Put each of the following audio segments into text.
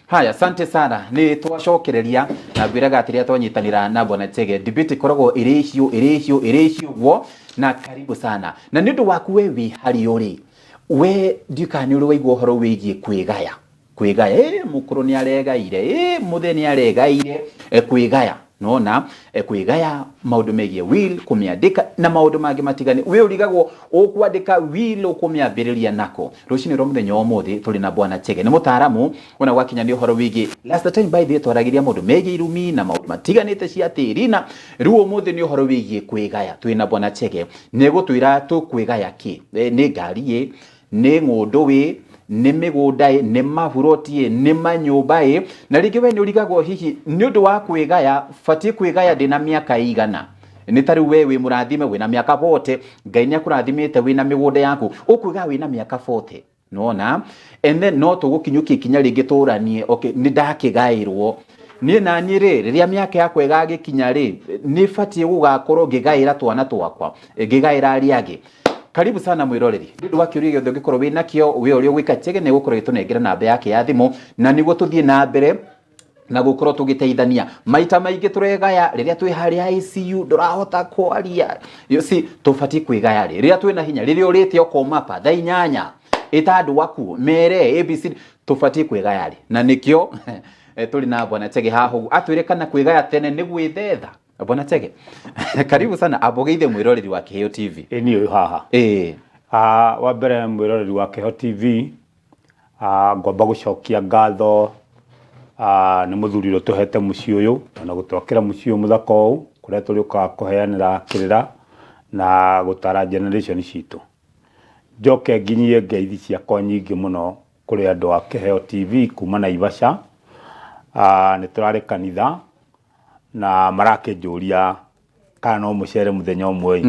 Haya, asante sana. Nĩ twacokereria na ngwĩraga atĩ rĩrĩa twanyitanĩra na Bwana Chege, debate ĩkoragwo ĩrĩ hiũ, ĩrĩ hiũ, ĩrĩ hiũ ũguo, na karibu sana. Na nĩ ũndũ waku we wĩ harĩa ũrĩ, we ndiũĩ kana nĩ ũrĩ waigua ũhoro wĩgiĩ kwĩgaya. Kwĩgaya, ĩ mũkũrũ nĩ aregaire, ĩ mũthee nĩ aregaire, kwĩgaya. Nona kwĩgaya maũndũ megiĩ will, kũmĩandĩka na maũndũ mangĩ matigane. We ũrigagwo ũkwandĩka will ũkũmĩambĩrĩria nako. Rũcinĩ rwa mũthenya wa ũmũthĩ tũrĩ na Bwana Chege, nĩ mũtaaramu ona gwakinya nĩ ũhoro wĩgiĩ last time by the way twaragĩria maũndũ megiĩ irumi na maũndũ matiganĩte cia tĩri, na rĩu ũmũthĩ nĩ ũhoro wĩgiĩ kwĩgaya. Twĩ na Bwana Chege, nĩ egũtwĩra tũkwĩgaya kĩ, nĩ ngari ĩ, nĩ ng'ũndũ ĩ, nĩ mĩgũnda ĩ, nĩ maburoti ĩ, nĩ manyũmba ĩ. Na rĩngĩ we nĩ ũrigagwo hihi nĩ ũndũ wa kwĩgaya batiĩ kwĩgaya ndĩna mĩaka ĩigana. Nĩ ta rĩu we wĩ mũrathime wĩna mĩaka 40, Ngai nĩ akũrathimĩte wĩna mĩgũnda yaku, ũkwĩgaya wĩna mĩaka 40. Nĩwona? And then no tũgũkinyũkia ikinya rĩngĩ tũranie, okay, nĩ ndakĩgaĩrwo. Niĩ naniĩ rĩ, rĩrĩa mĩaka yakwa ĩgagĩkinya rĩ, nĩ batiĩ gũgakorwo ngĩgaĩra twana twakwa, ngĩgaĩra arĩa angĩ. Karibu sana mwĩroreri. Nĩ ũndũ wa kĩũria gĩothe ũngĩkorwo wĩ nakĩo, we ũrĩa ũgwĩka Chege nĩ egũkorwo agĩtũnengera namba yake ya thimũ, na nĩguo tũthiĩ na mbere na gũkorwo tũgĩteithania. Maita maingĩ tũregaya rĩrĩa twĩ harĩa ICU, ndũrahota kwaria. You see, tũbatiĩ kwĩgaya rĩ, rĩrĩa twĩna hinya, rĩrĩa ũrĩte ũkoma pa thaa 8, ĩta andũ aku mere ABC, tũbatiĩ kwĩgaya rĩ. Na nĩkĩo tũrĩ na Bwana Chege haha ũguo atwĩre kana kwĩgaya tene nĩ gwĩthetha. Bwana Chege, karibu sana, ambogeithe mwĩroreri wa Kĩheo TV. Ĩ niĩ ũyũ haha. Wa mbere mwĩroreri wa Kĩheo TV, ngwamba gũcokia ngatho nĩ mũthuri ũrĩa ũtũhete mũciĩ ũyũ ona gũtwakĩra mũciĩ ũyũ mũthaka ũũ, kũrĩa tũrĩũkaga kũheanĩra kĩrĩra na gũtara generation citũ. Njoke nginyie ngeithi ciakwa nyingĩ mũno kũrĩ andũ a Kĩheo TV kuma Naivasha. Nĩ tũrarĩ kanitha na marakĩnjũria kana no mũcere mũthenya ũmwe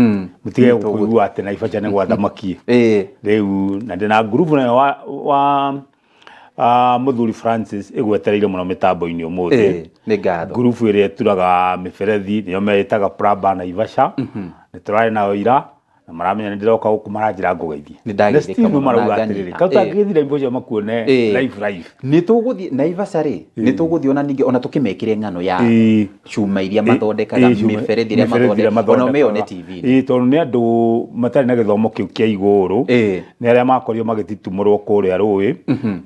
mũtige kũigua atĩ Naivasha nĩ gwa thamaki. Rĩu na ndĩna ngurubu nayo wa mũthuri Francis ĩgwetereire mũno mĩtambo-inĩ ũmũthĩ. Nĩ ngatho. Ngurubu ĩrĩa ĩturaga mĩberethi nĩyo meĩtaga Plumber Naivasha. Nĩ tũrarĩ nayo ira na maramenya nĩ ndĩroka gũkũ maranjĩra ngũgeithie. Nĩ ndageithĩka Na still mũno na marauga nganyita. atĩrĩrĩ, kau tangĩgĩthiĩ Naivasha makuone live live. Nĩ tũgũthiĩ Naivasha rĩ, nĩ tũgũthiĩ ona ningĩ ona tũkĩmekĩre ng'ano ya cuma iria mathondekaga, mĩberethi ĩrĩa mathondekaga, ona ũmĩone TV-inĩ. Ĩĩ, tondũ nĩ andũ matarĩ na gĩthomo kĩu kĩa igũrũ, nĩ arĩa makorirwo magĩtitimũrwo kũrĩa rũĩ,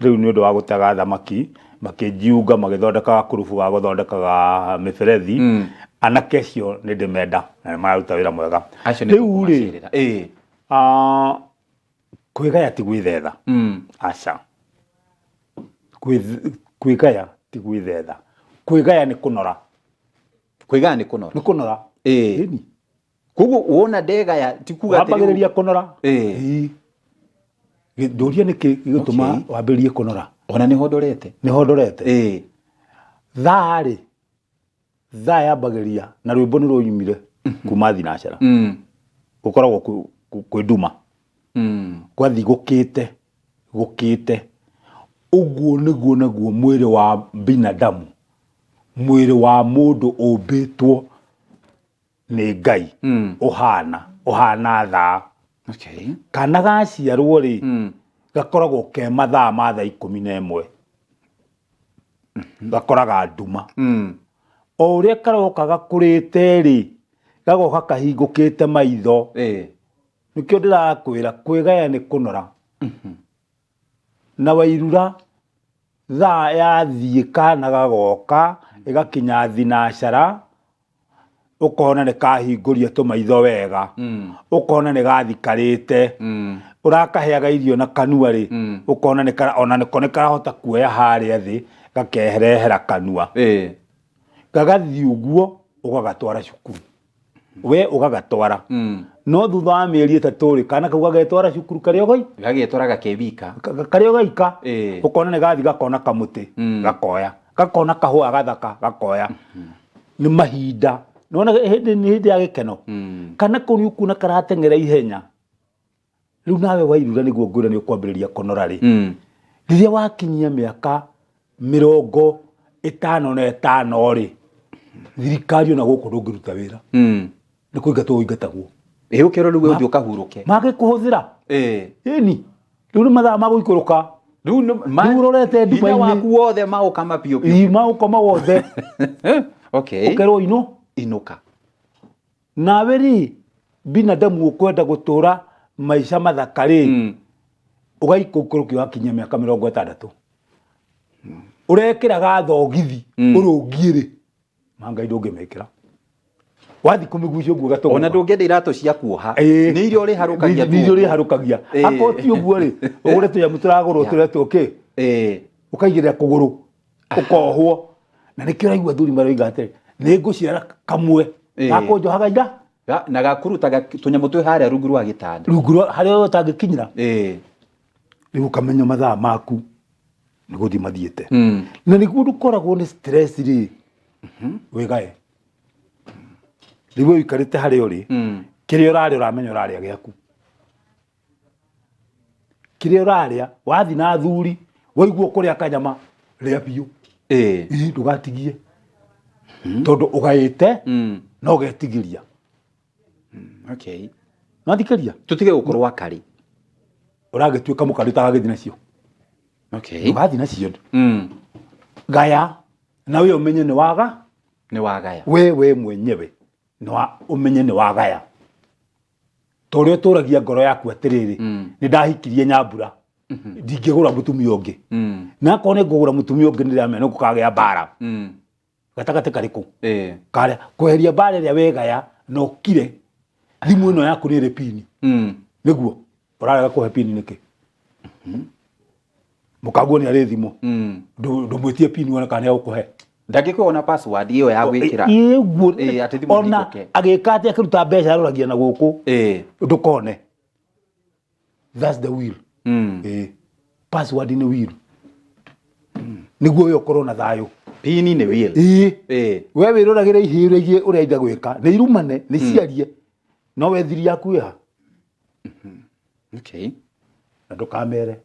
rĩu nĩ ũndũ wa gũtega thamaki, makĩjiunga magĩthondeka gakurubu ga gũthondekaga mĩberethi. Anake acio nĩ ndĩmenda na nĩ mararuta wĩra mwega. Acio nĩ Rĩu rĩ, tũkũmacerera. Kwĩgaya ti gwĩthetha. Aca. Kwĩgaya ti gwĩthetha. Kwĩgaya nĩ kũnora. Kwĩgaya nĩ kũnora. Nĩ kũnora. Ĩni. Koguo wona ndegaya ti kuga atĩ rĩu- Wambagĩrĩria kũnora. Ndũria nĩkĩ gĩgũtũma wambĩrĩrie kũnora. Ona nĩho ndorete. Nĩho ndorete. Thaa rĩ, thaa yambagĩrĩria na rwĩmbo nĩ rũnyumire kuma thinacara. Gũkoragwo kwĩ nduma. Gwathiĩ gũkĩte, gũkĩte. Ũguo nĩguo naguo mwĩrĩ wa binadamu, mwĩrĩ wa mũndũ ũmbĩtwo nĩ Ngai ũhana, ũhana thaa. Kana gaciarwo rĩ, gakoragwo ke mathaa ma thaa 11. Gakoraga nduma. O ũrĩa karoka gakũrĩte rĩ, gagoka kahingũkĩte maitho. Nĩkĩo ndĩrakwĩra kwĩgaya nĩ kũnora. Na wairura thaa yathiĩ kana gagoka ĩgakinya thinacara, ũkona nĩ kahingũria tũmaitho wega, ũkona nĩ gathikarĩte, ũrakaheaga irio na kanua rĩ, ũkona nĩ kara, ona nĩko nĩ karahota kuoya harĩa thĩ gakeherehera kanua. Gagathiĩ ũguo ũgagatwara cukuru. We ũgagatwara. No thutha wa mĩeri 3 rĩ, kana kau gagetwara cukuru karĩ o goi? Gagetwara gakewika. Karĩ o gaika. Ũkona nĩ gathi gakona kamũtĩ, gakoya. Gakona kahũa gathaka, gakoya. Nĩ mahinda. Nĩwona hĩndĩ nĩ hĩndĩ ya gĩkeno. Kana kau nĩ ũkuona karateng'era ihenya. Rĩu nawe wairura nĩguo ngwĩra nĩ ũkwambĩrĩria kũnora rĩ. Rĩrĩa wakinyia mĩaka 55 rĩ, thirikari ona gũkũ ndũngĩruta wĩra. Nĩ kũingatwo ũingatagwo. Ĩ ũkĩrwo rĩu ũthiĩ ũkahurũke. Magĩkũhũthĩra. Ĩni. Rĩu nĩ mathaa ma gũikũrũka. Rĩu nĩ- Rĩu ũrorete hinya nduma-inĩ. waku wothe maũkama biũ biũ. Ii, maũkoma wothe. Okay. Ũkerwo inũ. Inũka. Nawe rĩ, binadamu ũkwenda gũtũra maica mathaka rĩ, ũgaikũrũkio wakinyia mĩaka 60. Ũrekĩraga thogithi ũrũngiĩ rĩ, ma Ngai ndũngĩmĩkĩra. Wathiĩ kũmĩgucia ũguo gatũgũka. Ona ndũngĩenda iratũ cia kuoha. Ĩĩ. Nĩ iria ũrĩharũkagia Nĩ iria ũrĩharũkagia. Ĩĩ. Akorwo ti ũguo rĩ, ũgũre tũnyamũ tũragũrwo tũretwo kĩ? Ĩĩ. Ũkaigĩrĩra kũgũrũ, ũkohwo. Na nĩkĩo ũraigua athuri maroiga atĩrĩ, nĩ ngũciara kamwe Ĩĩ. gakũnjohaga ira Na gakurutaga tũnyamũ twĩ harĩa rungu rwa gĩtanda. Rungu rwa harĩa ũtangĩkinyĩra. Ĩĩ. Rĩu ũkamenya mathaa maku nĩ gũthiĩ mathiĩte. Na nĩguo ndũkoragwo nĩ stress rĩ, wĩgae. Rĩu we ũikarĩte harĩa ũrĩ, kĩrĩa ũrarĩa ũramenya ũrarĩa gĩaku. Kĩrĩa ũrarĩa, wathiĩ na athuri, waigua ũkũrĩa kanyama, rĩa biũ. Ĩĩ. Ĩ, ndũgatigie. Tondũ ũgaĩte, na ũgetigĩria. Okay. Nathikĩria? Tũtige gũkorwo akari. Ũragĩtuĩka mũkari ũtagagĩthiĩ nacio. Okay. Ndũgathiĩ nacio. Gaya, na we ũmenye nĩ waga. Nĩ wagaya. We mwenyewe nĩ wa, ũmenye nĩ wagaya. Ta ũrĩa ũtũragia ngoro yaku atĩrĩrĩ, nĩ ndahikirie Nyambura, ndingĩgũra mũtumia ũngĩ. Na akorwo nĩ ngũgũra mũtumia ũngĩ nĩ ndĩramenya nĩ gũkagĩa mbara. Gatagatĩ karĩkũ? Karĩa kweheria mbara ĩrĩa wegaya na ũkire, thimũ ĩno yaku nĩ ĩrĩ pini. Nĩguo ũrarega kũhe pini nĩkĩ? Mũkaguo nĩ arĩ thimũ. Ndũmwĩtie pini wone kana nĩ egũkũhe. Ndangĩkũhe ona password ĩyo ya gwĩkĩra. Ĩĩ, ũguo. Ĩĩ, atĩ thimũ Ona ndĩhingũke. agĩka atĩ akĩruta mbeca aroragia na gũkũ. Ĩĩ. Ndũkone. That's the will. Ĩĩ. Password nĩ will. Nĩguo we ũkorwo na thayũ. Pini nĩ will. Ĩĩ. Ĩĩ. We wĩroragĩre ihĩĩ ũrĩa igĩ ũrenda gwĩka, nĩ irumane, nĩ ciarie. No we thiri yaku ĩha. Okay. Na ndũkamere.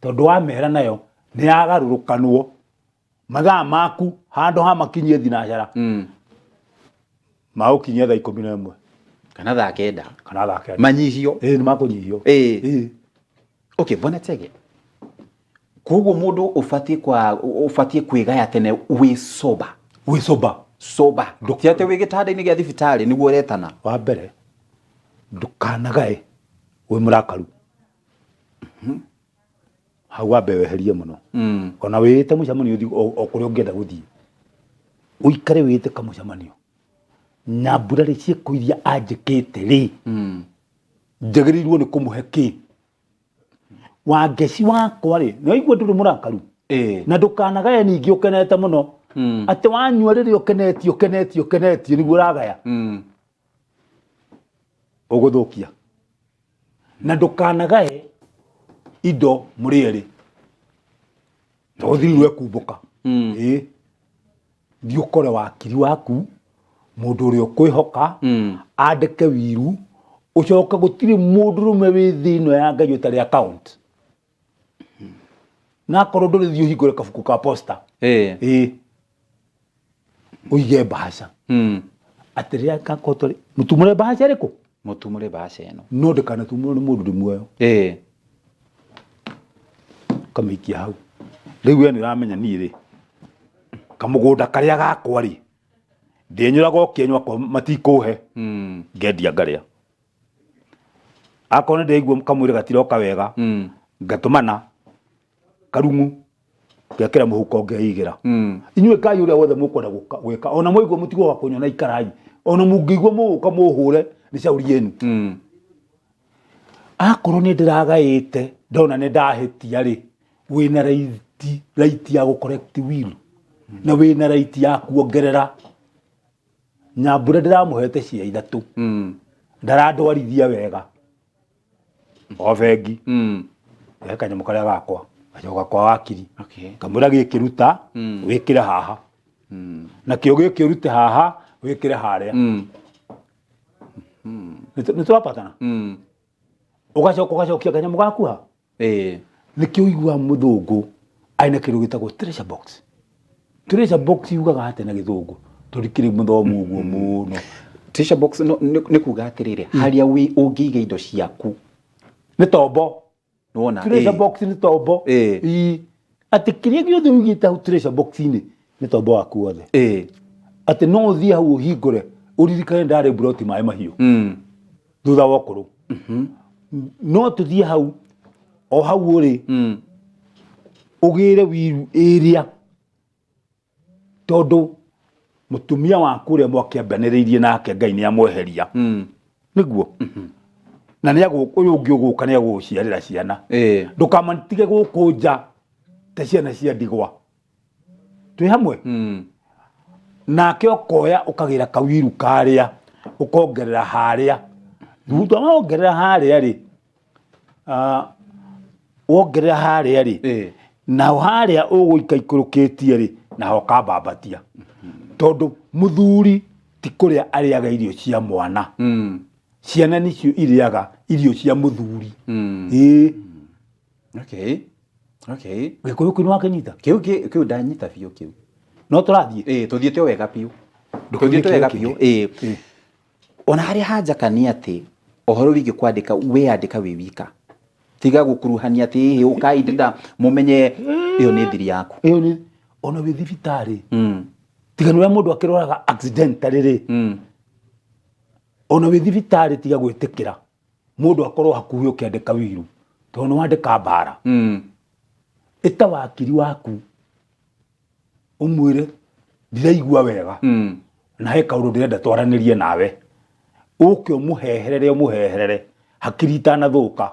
Tondũ wamera nayo nĩ yagarũrũkanwo. Mathaa maku handũ ha makinyie thinacara. Magũkinyia thaa 11. Kana thaa 9. Kana thaa 9. Manyihio. Ĩĩ, nĩ makũnyihio. Ĩĩ. Ĩĩ. Okay, Bwana Chege. Koguo mũndũ ũbatiĩ kwa ũbatiĩ kwĩgaya tene wĩ sober. Wĩ sober. Sober. Ti atĩ wĩ gĩtanda-inĩ gĩa thibitarĩ nĩguo ũretana. Wa mbere, ndũkanagae wĩ mũrakaru. Hau wambe weherie mũno. Ona wĩĩte mũcemanio ũthiĩ o kũrĩa ũngĩenda gũthiĩ. Ũikare wĩĩte kamũcemanio. Nyambura rĩ ciĩko iria anjĩkĩte rĩ, njagĩrĩirwo nĩ kũmũhe kĩ? Wangeci wakwa rĩ, nĩ waigua ndũrĩ mũrakaru? Ĩĩ. Na ndũkanagaye ningĩ ũkenete mũno. Atĩ wanyua rĩrĩa ũkenetio, ũkenetio, ũkenetio nĩguo ũragaya. Ũgũthũkia. Na ndũkanagae indo mũrĩ erĩ. Tondũ thiri rwekumbũka. Ĩĩ. Thiĩ ũkore wakiri waku, mũndũ ũrĩa ũkwĩhoka, andĩke wiru, ũcoke gũtirĩ mũndũrũme wĩ thĩ ĩno ya Ngai ũtarĩ account. Na akorwo ndũrĩ thiĩ ũhingũre kabuku ka posta. Ĩĩ. Ĩĩ. Ũige mbahaca. Atĩ rĩrĩa ngakorwo tũrĩ, mũtumũre mbahaca ĩrĩkũ? Mũtumũre mbahaca ĩno. No ndĩkanatumũrwo nĩ mũndũ ndĩ muoyo. Ĩĩ. Ũkamĩikia hau. Rĩu we nĩ ũramenya niĩ rĩ, kamũgũnda karĩa gakwa rĩ, ndĩnyũraga o kĩenyũ akorwo matikũhe. Ngendia ngarĩa. Akorwo nĩ ndĩraigua kamwĩrĩ gatiroka wega, ngatũmana karung'u ngekĩra mũhuko ngeigĩra. Inyuĩ kai ũrĩa wothe mũkwenda gwĩka, ona mwaigua mũtigũka kũnyona ikarai, ona mũngĩigua mũgũka mũhũre nĩ cauri yenu. Akorwo nĩ ndĩragaĩte ndona nĩ ndahĩtia rĩ, wĩna right ya gũ correct will, na wĩna right ya kuongerera. Nyambura ndĩramũhete cia 3. Ndarandwarithia wega. O bengi. He kanyamũ karĩa gakwa. Gacoka kwa wakiri. Okay. Kamwĩra gĩkĩ ruta, wĩkĩre haha. Nakĩo gĩkĩ ũrute haha, wĩkĩre harĩa. Nĩ tũrapatana? Ũgacoka ũgacokia kanyamũ gaku ha? Ĩĩ. Nĩkĩo ũiguaga mũthũngũ arĩ na kĩndũ gĩtagwo treasure box. Treasure box yugaga atĩa na gĩthũngũ? Tũrikĩrĩ mũthomu ũguo mũno. Treasure box no, nĩ kuga atĩrĩrĩ, harĩa wĩ ũngĩiga indo ciaku. Nĩ tombo. Nĩwona? Treasure Ĩĩ. box nĩ tombo. Ĩĩ. Ĩĩ. Atĩ kĩrĩa gĩothe ũigĩte hau treasure box-inĩ nĩ tombo waku wothe. Atĩ no ũthiĩ hau ũhingũre ũririkane ndarĩ mburoti maĩ mahiũ thutha wa ũkũrũ. No tũthiĩ hau o hau ũrĩ ũgĩre wiru ĩrĩa tondũ mũtumia waku ũrĩa mwakĩambanĩrĩirie nake Ngai nĩ amweheria. Nĩguo na nĩ ũyũ ũngĩ ũgũka nĩ agũgũciarĩra ciana. Ndũkamatige gũkũ nja ta ciana cia ndigwa. Twĩ hamwe? Nake ũkoya ũkagĩra kawiru karĩa ũkongerera harĩa. Thutha wa wongerera harĩa rĩ, wongerera harĩa rĩ, naho harĩa ũgũika ikũrũkĩtie rĩ, naho ũkambambatia. Tondũ mũthuri ti kũrĩa arĩaga irio cia mwana. Ciana nĩcio irĩaga irio cia mũthuri. Ĩĩ. Okay. Okay. Gĩkũyũ kĩu nĩwakĩnyita? Kĩu kĩu ndanyita biũ kĩu. No tũrathiĩ? Ĩĩ, tũthiĩte o wega biũ. Tũthiĩte wega biũ. Ĩĩ. Ona harĩa hanjaka nĩ atĩ ũhoro wĩgiĩ kwandĩka we andĩka wĩ wika. Tiga gũkuruhania atĩ ĩhĩ ũkai ndĩrenda mũmenye ĩyo nĩ thiri yaku. Ĩyo nĩ ona wĩ thibitarĩ. Tiga nĩ ũrĩa mũndũ akĩrwaraga accidentally rĩ. Ona wĩ thibitarĩ tiga gwĩtĩkĩra mũndũ akorwo hakuhĩ ũkĩandĩka wiru tondũ nĩ wandĩka mbara. Ĩta wakiri waku ũmwĩre ndiraigua wega na he kaũndũ ndĩrenda twaranĩrie nawe, ũke ũmũheherere ũmũheherere hakiri itanathũka.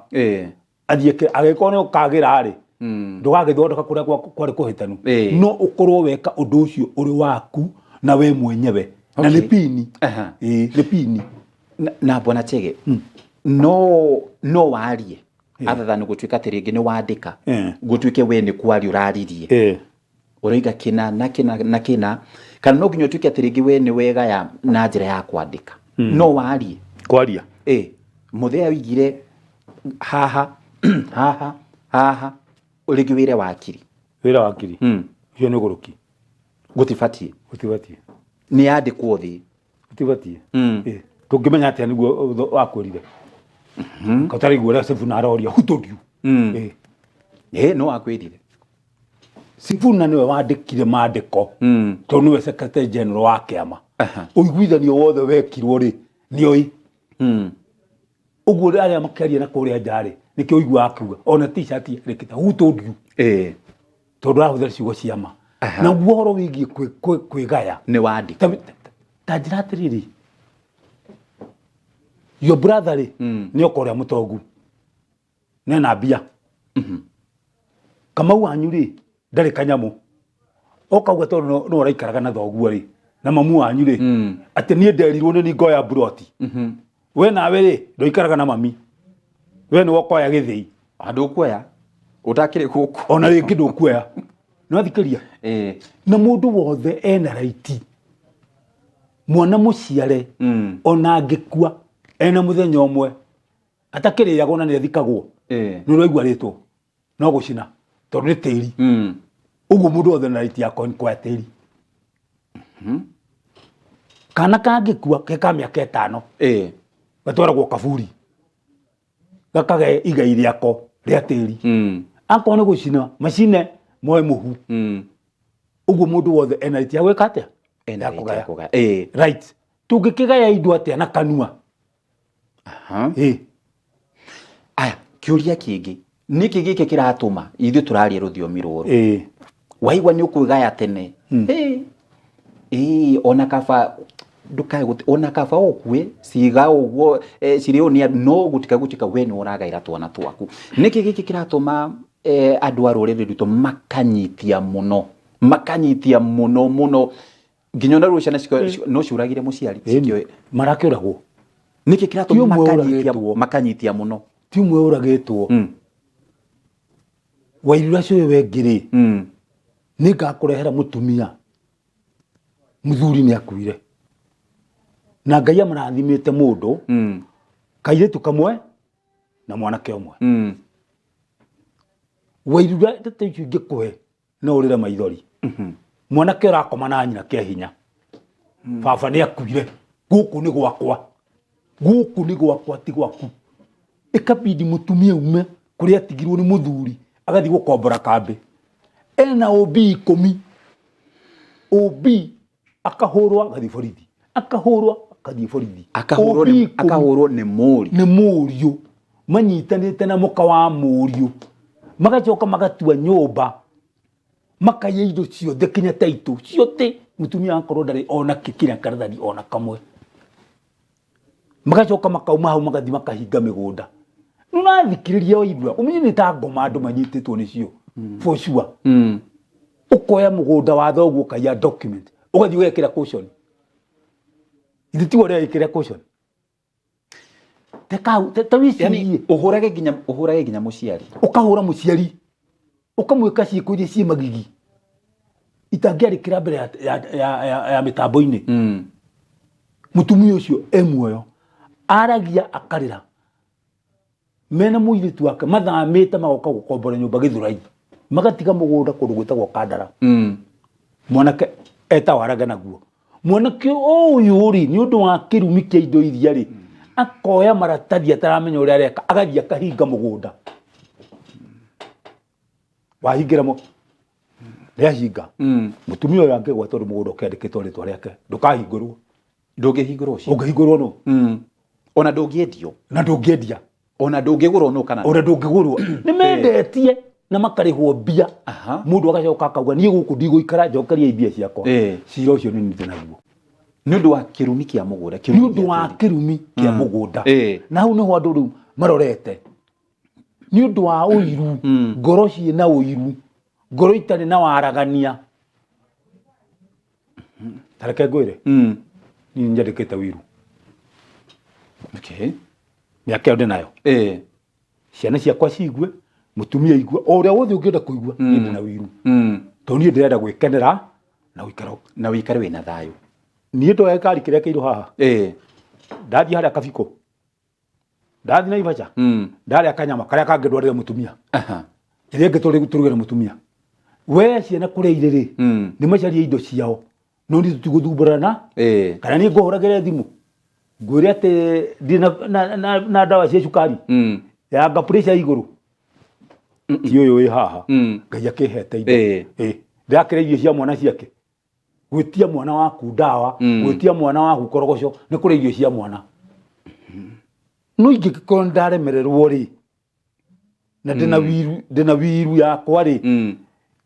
Athiĩ angĩkorwo nĩ ũkagĩra rĩ, ndũgagĩthondeka kũrĩa kwarĩ kũhĩtanu, no ũkorwo weka ũndũ ũcio ũrĩ waku na we mwenyewe na nĩ pini. Ĩĩ, nĩ pini. Na Bwana Chege, no warie other than gũtuĩka atĩ rĩngĩ nĩ wandĩka, gũtuĩke we nĩ kwaria ũraririe, ũroiga kĩna na kĩna na kĩna, kana no nginya ũtuĩke atĩ rĩngĩ we nĩ wegaya na njĩra ya kwandĩka? No warie. Kwaria. Ĩĩ, mũthee oigire haha haha haha, rĩngĩ wĩre wakiri. Wĩra wakiri ũcio nĩ ũgũrũki. Gũtibatiĩ. Gũtibatiĩ. Nĩ yandĩkwo thĩ. Gũtibatiĩ. Tũngĩmenya atĩa nĩguo wakwĩrire? Ũtarĩigua ũrĩa Sifuna aroria, who told you? Ĩĩ, no akwĩrire. Sifuna nĩwe wandĩkire mandĩko tondũ nĩwe secretary general wa kĩama. Ũiguithanio wothe wekirwo rĩ, nĩoĩ. Ũguo arĩa makĩaria na kũrĩa nja rĩ, nĩkĩo ũiguaga akiuga ona t-shirt ĩrĩkĩte who told you? Tondũ arahũthĩra ciugo cia ma. Naguo ũhoro wĩgiĩ kwĩgaya nĩ wandĩka. Ta njĩra atĩrĩrĩ, your brother rĩ, nĩ oka ũrĩa mũtongu nena mbia. Kamau wanyu rĩ, ndarĩ kanyamũ. Okauga tondũ no ũraikaraga na thoguo rĩ, na mamu wanyu rĩ, atĩ niĩ nderirwo nĩ niĩ ngoya mburoti. We nawe rĩ, ndũikaraga na mami. We nĩwe ũkoya gĩthĩi. Ndũkuoya. Ũtakĩrĩ gũkũ. Ona rĩngĩ ndũkuoya. Nĩwathikĩria? Na mũndũ wothe ena raiti. Mwana mũciare, ona angĩkua, ena mũthenya ũmwe, atakĩrĩagwo na nĩathikagwo. Nĩ ũraigua rĩtwa? No gũcina, tondũ nĩ tĩri. Ũguo mũndũ wothe na raiti ya kuoya tĩri. Kana kangĩkua ke ka mĩaka 5, gatwaragwo kaburi, gakagae igai rĩako rĩa tĩri. Akorwo nĩ gũcina, macine moe mũhu. Ũguo mũndũ wothe ena right ya gwĩka atĩa? Ena Ya right ya kũgaya. kũgaya. Right. Tũngĩkĩgaya indo atĩa na kanua? Aya, kĩũria kĩngĩ, nĩkĩ gĩkĩ kĩratũma ithuĩ tũraria rũthiomi rũrũ? Waigua nĩ ũkwĩgaya tene. Ĩĩ, ona kaba ndukae gũti, ona kaba ũkue ciga ũguo, cirĩ ũũ nĩ andũ, no gũtika gũtuĩka we nĩ ũragaĩra twana twaku. Nĩkĩ gĩkĩ kĩratũma andũ a rũrĩrĩ rwitũ makanyitia mũno, makanyitia mũno mũno nginya ona rĩu ciana no ciũragire mũciari, cikĩoe. Marakĩũragwo. Nĩkĩ kĩratũma Ti ũmwe ũragĩtwo. makanyitia mũno? Ti ũmwe ũragĩtwo. Wairura cũĩ wengĩ rĩ, nĩngakũrehera mũtumia. Mũthuri nĩ akuire. Na Ngai amũrathimĩte mũndũ, kairĩtu kamwe na mwanake ũmwe. Wairura ndeto icio ingĩkũhe no ũrĩre maithori. Mwanake ũrakoma na nyina kĩa hinya. Baba nĩ akuire. Gũkũ nĩ gwakwa. Gũkũ nĩ gwakwa ti gwaku. Ĩkabidi mũtumia ume Kũrĩa atigirwo nĩ mũthuri agathiĩ gũkombora kambĩ ena OB 10, OB akahũrwo agathiĩ borithi, akahũrwo agathiĩ borithi. Akahũrwo OB nĩ 10. Akahũrwo nĩ mũriũ. Nĩ mũriũ manyitanĩte na mũka wa mũriũ, magacoka magatua nyũmba, makaiya indo ciothe kinya taitũ ciothe, mũtumia akorwo ndarĩ ona kĩ kinya karatathi ona kamwe. Magacoka makauma hau magathiĩ makahinga mĩgũnda. Nĩũrathikĩrĩria waigua ũmenye nĩ ta ngoma andũ manyitĩtwo nĩcio for sure. Ũkoya mũgũnda wa thoguo ũkaiya document, ũgathiĩ ũgekĩra caution. Ithe tiwe ũrĩa wĩkĩra caution. Ta wĩcirie. Yani ũhũrage nginya mũciari. Ũkahũra mũciari, ũkamwĩka ciĩko iria ciĩ magigi itangĩarĩkĩra mbere ya mĩtambo-inĩ. Mũtumia ũcio e muoyo, aragia akarĩra mena mũirĩtu wake, mathamĩte magoka gũkombora nyũmba Gĩthũrai, magatiga mũgũnda kũndũ gwĩtagwo Kandara. Mwanake etagwo Arage naguo. Mwanake ũyũ rĩ, nĩ ũndũ wa kĩrumi kĩa indo iria rĩ, akoya maratathi ataramenya ũrĩa areka, agathiĩ akahinga mũgũnda. Wahingĩra mo rĩahinga, mũtumia ũyũ angĩgwa, tondũ mũgũnda ũkĩandĩkĩtwo rĩtwa rĩake, ndũkahingũrwo. Ndũngĩhingũrwo ũcio. Ũngĩhingũrwo no Ona ndũngĩendio. Na ndũngĩendia. Ona ndũngĩgũrwo nũ kana. Ona ndũngĩgũrwo. Nĩ mendetie na makarĩhwo mbia. Mũndũ agacoka akauga, niĩ gũkũ ndigũikara, njokeria mbia ciakwa. Cira ũcio nĩ ndĩ naguo. Nĩ ũndũ wa kĩrumi kĩa mũgũnda. Nĩ ũndũ wa kĩrumi kĩa mũgũnda. Na hau nĩho andũ rĩu marorete nĩ ũndũ wa ũiru, ngoro ciĩna ũiru, ngoro itarĩ na waragania. Ta reke ngwĩre, niĩ nyandĩkĩte wiru. Mĩaka ĩyo ndĩ nayo, ciana ciakwa ciigue, mũtumia aigue, o ũrĩa wothe ũngĩenda kũigua, niĩ ndĩ na wiru, tondũ niĩ ndĩrenda gwĩkenera na gũikara Na wĩikare wĩna thayũ. Niĩ ndoya gĩkari kĩrĩa kĩirũ haha, ndathiĩ harĩa Kabiko, ndathiĩ Naivasha, ndarĩa kanyama karĩa kangĩndwarĩra mũtumia, ĩrĩa ĩngĩ tũruge na mũtumia. We ciana kũrĩa irĩ rĩ, nĩ macarie indo ciao, no niĩ tũtigũthumbũrana. Kana niĩ ngũhũragĩre thimũ ngwĩre atĩ ndirĩ na ndawa cia cukari, yanga pressure igũrũ, ti ũyũ wĩ haha. Ngai akĩhete indo. Ndĩrakĩrĩa irio cia mwana ciake. Gwĩtia mwana waku ndawa, gwĩtia mwana waku korogoco, nĩ kũrĩa irio cia mwana. No ingĩkorwo nĩ ndaremererwo rĩ, na ndĩna wiru, ndĩna wiru yakwa rĩ,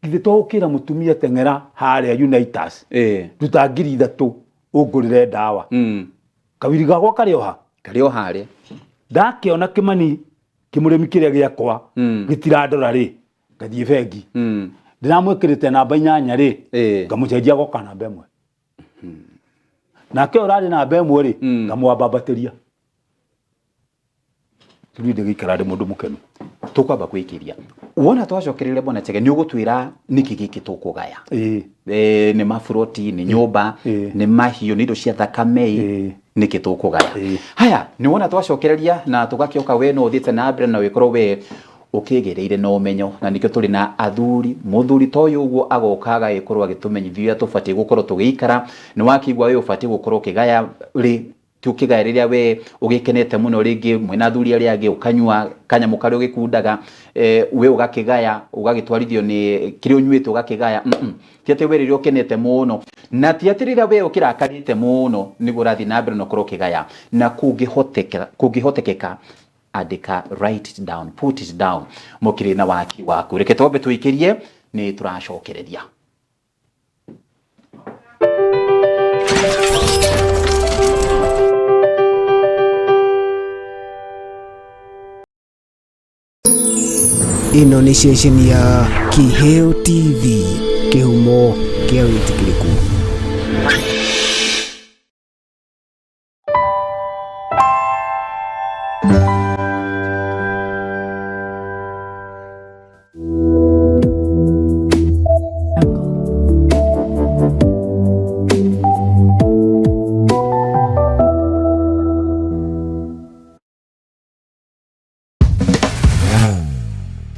githĩ to ũkĩra mũtumia, teng'era harĩa Unitas, ruta 3000 ũngũrĩre ndawa. Kawiri gakwa karĩ oha. Karĩ o harĩa. Ndakĩona kĩmani kĩmũrĩmi kĩrĩa gĩakwa gĩtirandora rĩ, ngathiĩ bengi, ndĩramwĩkĩrĩte namba 8 rĩ, ngamũcenjia goka namba 1. Nake ũyũ ũrarĩ namba 1 rĩ, ngamwambambatĩria. Rĩu ndĩgĩikara ndĩ mũndũ mũkenu. Tũkwamba kwĩkĩria wona twacokereire. Bwana Chege, nĩ ũgũtwĩra nĩkĩ gĩkĩ tũkũgaya. Nĩ maburoti, nĩ nyũmba, nĩ mahiũ, nĩ indo cia thakame, nĩkĩ tũkũgaya. Haya, nĩ wona twacokereria na tũgakĩoka, we no ũthiĩte na mbere na wĩkorwo we ũkĩgĩrĩire na ũmenyo, na nĩkĩo tũrĩ na athuri. Mũthuri ta ũyũ ũguo agoka agagĩkorwo agĩtũmenyithia ũrĩa tũbatiĩ gũkorwo tũgĩikara. Nĩ wakĩigua we ũbatiĩ gũkorwo ũkĩgaya rĩ, ti ũkĩgaya rĩrĩa we ũgĩkenete mũno, rĩngĩ mwĩna athuri arĩa angĩ ũkanyua kanyamũ karĩa ũgĩkundaga, we ũgakĩgaya, ũgagĩtwarithio nĩ kĩrĩa ũnyuĩte ũgakĩgaya. Ti atĩ we rĩrĩa ũkenete mũno, na ti atĩ rĩrĩa we ũkĩrakarĩte mũno nĩguo ũrathiĩ na mbere na ũkorwo ũkĩgaya. Na kũngĩhotekeka, kũngĩhotekeka andĩka, write it down, put it down, mũkĩrĩ na waki waku. Reke twambe tũikĩrie, nĩ tũracokereria. Ĩno nĩ ceceni ya Kiheo TV, kĩhumo kĩa wĩtĩkĩrĩku.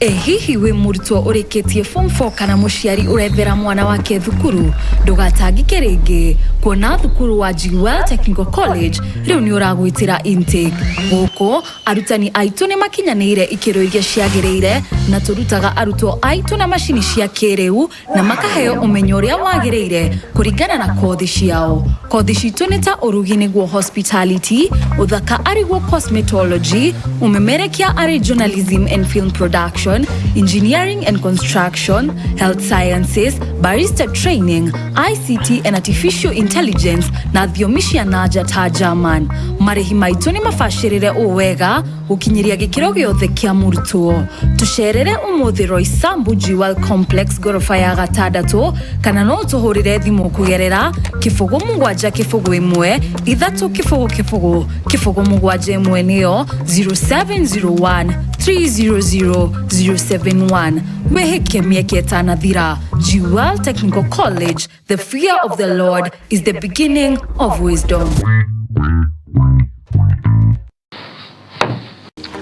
Ĩ hihi wĩ mũrutwo ũrĩkĩtie form 4 kana mũciari ũrethera mwana wake thukuru? Ndũgatangĩke rĩngĩ kuona thukuru wa Jewel Technical College rĩu nĩ ũragwĩtĩra intake. Gũkũ arutani aitũ nĩ makinyanĩire ikĩro iria ciagĩrĩire na tũrutaga arutwo aitũ na macini cia kĩrĩu na makaheo ũmenyo ũrĩa wagĩrĩire kũringana na kothi ciao. Kothi citũ nĩ ta ũrugi nĩguo hospitality, ũthaka arĩguo cosmetology, ũmemerekia arĩ journalism and film production, engineering and construction, health sciences, barista training, ICT and artificial intelligence na thiomi cia nanja ta German. Marĩhi maitũ nĩ mabacĩrĩre ũũ wega gũkinyĩria gĩkĩro gĩothe kĩa mũrutwo. Tũcerere ũmũthĩ Roysambu Jewel Complex ngoroba ya gatandatũ kana no ũtũhũrĩre thimũ kũgerera 0 7 0 1 3 0 0 0 7 1 nĩyo 0701 300 071. Wĩhĩke mĩeke ĩtanathira. Jewel Technical College, the fear of the Lord is the beginning of wisdom.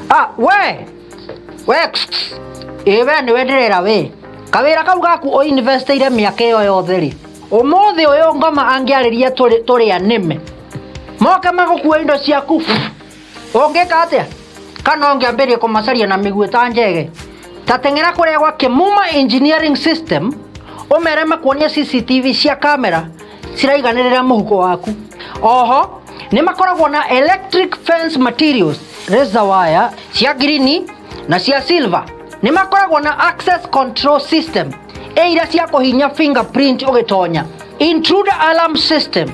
Ah, we we ĩ we nĩwe ndĩrera we kawĩra kau gaku ũinvestĩire mĩaka ĩyo yothe rĩ, ũmũthĩ ũyũ ngoma angĩarĩria tũrĩ anĩme moke magũkue indo ciaku, ũngĩka atĩa? Kana ũngĩambĩrĩria kũmacaria na mĩguĩ ta njege? Ta teng'era kũrĩa gwa Kĩmuma Engineering System ũmere makuonie CCTV cia kamera ciraiganĩrĩra mũhuko waku. Oho nĩ makoragwo na electric fence materials, razor wire cia ngirini na cia silver. Nĩ makoragwo na access control system ĩ iria cia kũhinya fingerprint ũgĩtonya, intruder alarm system,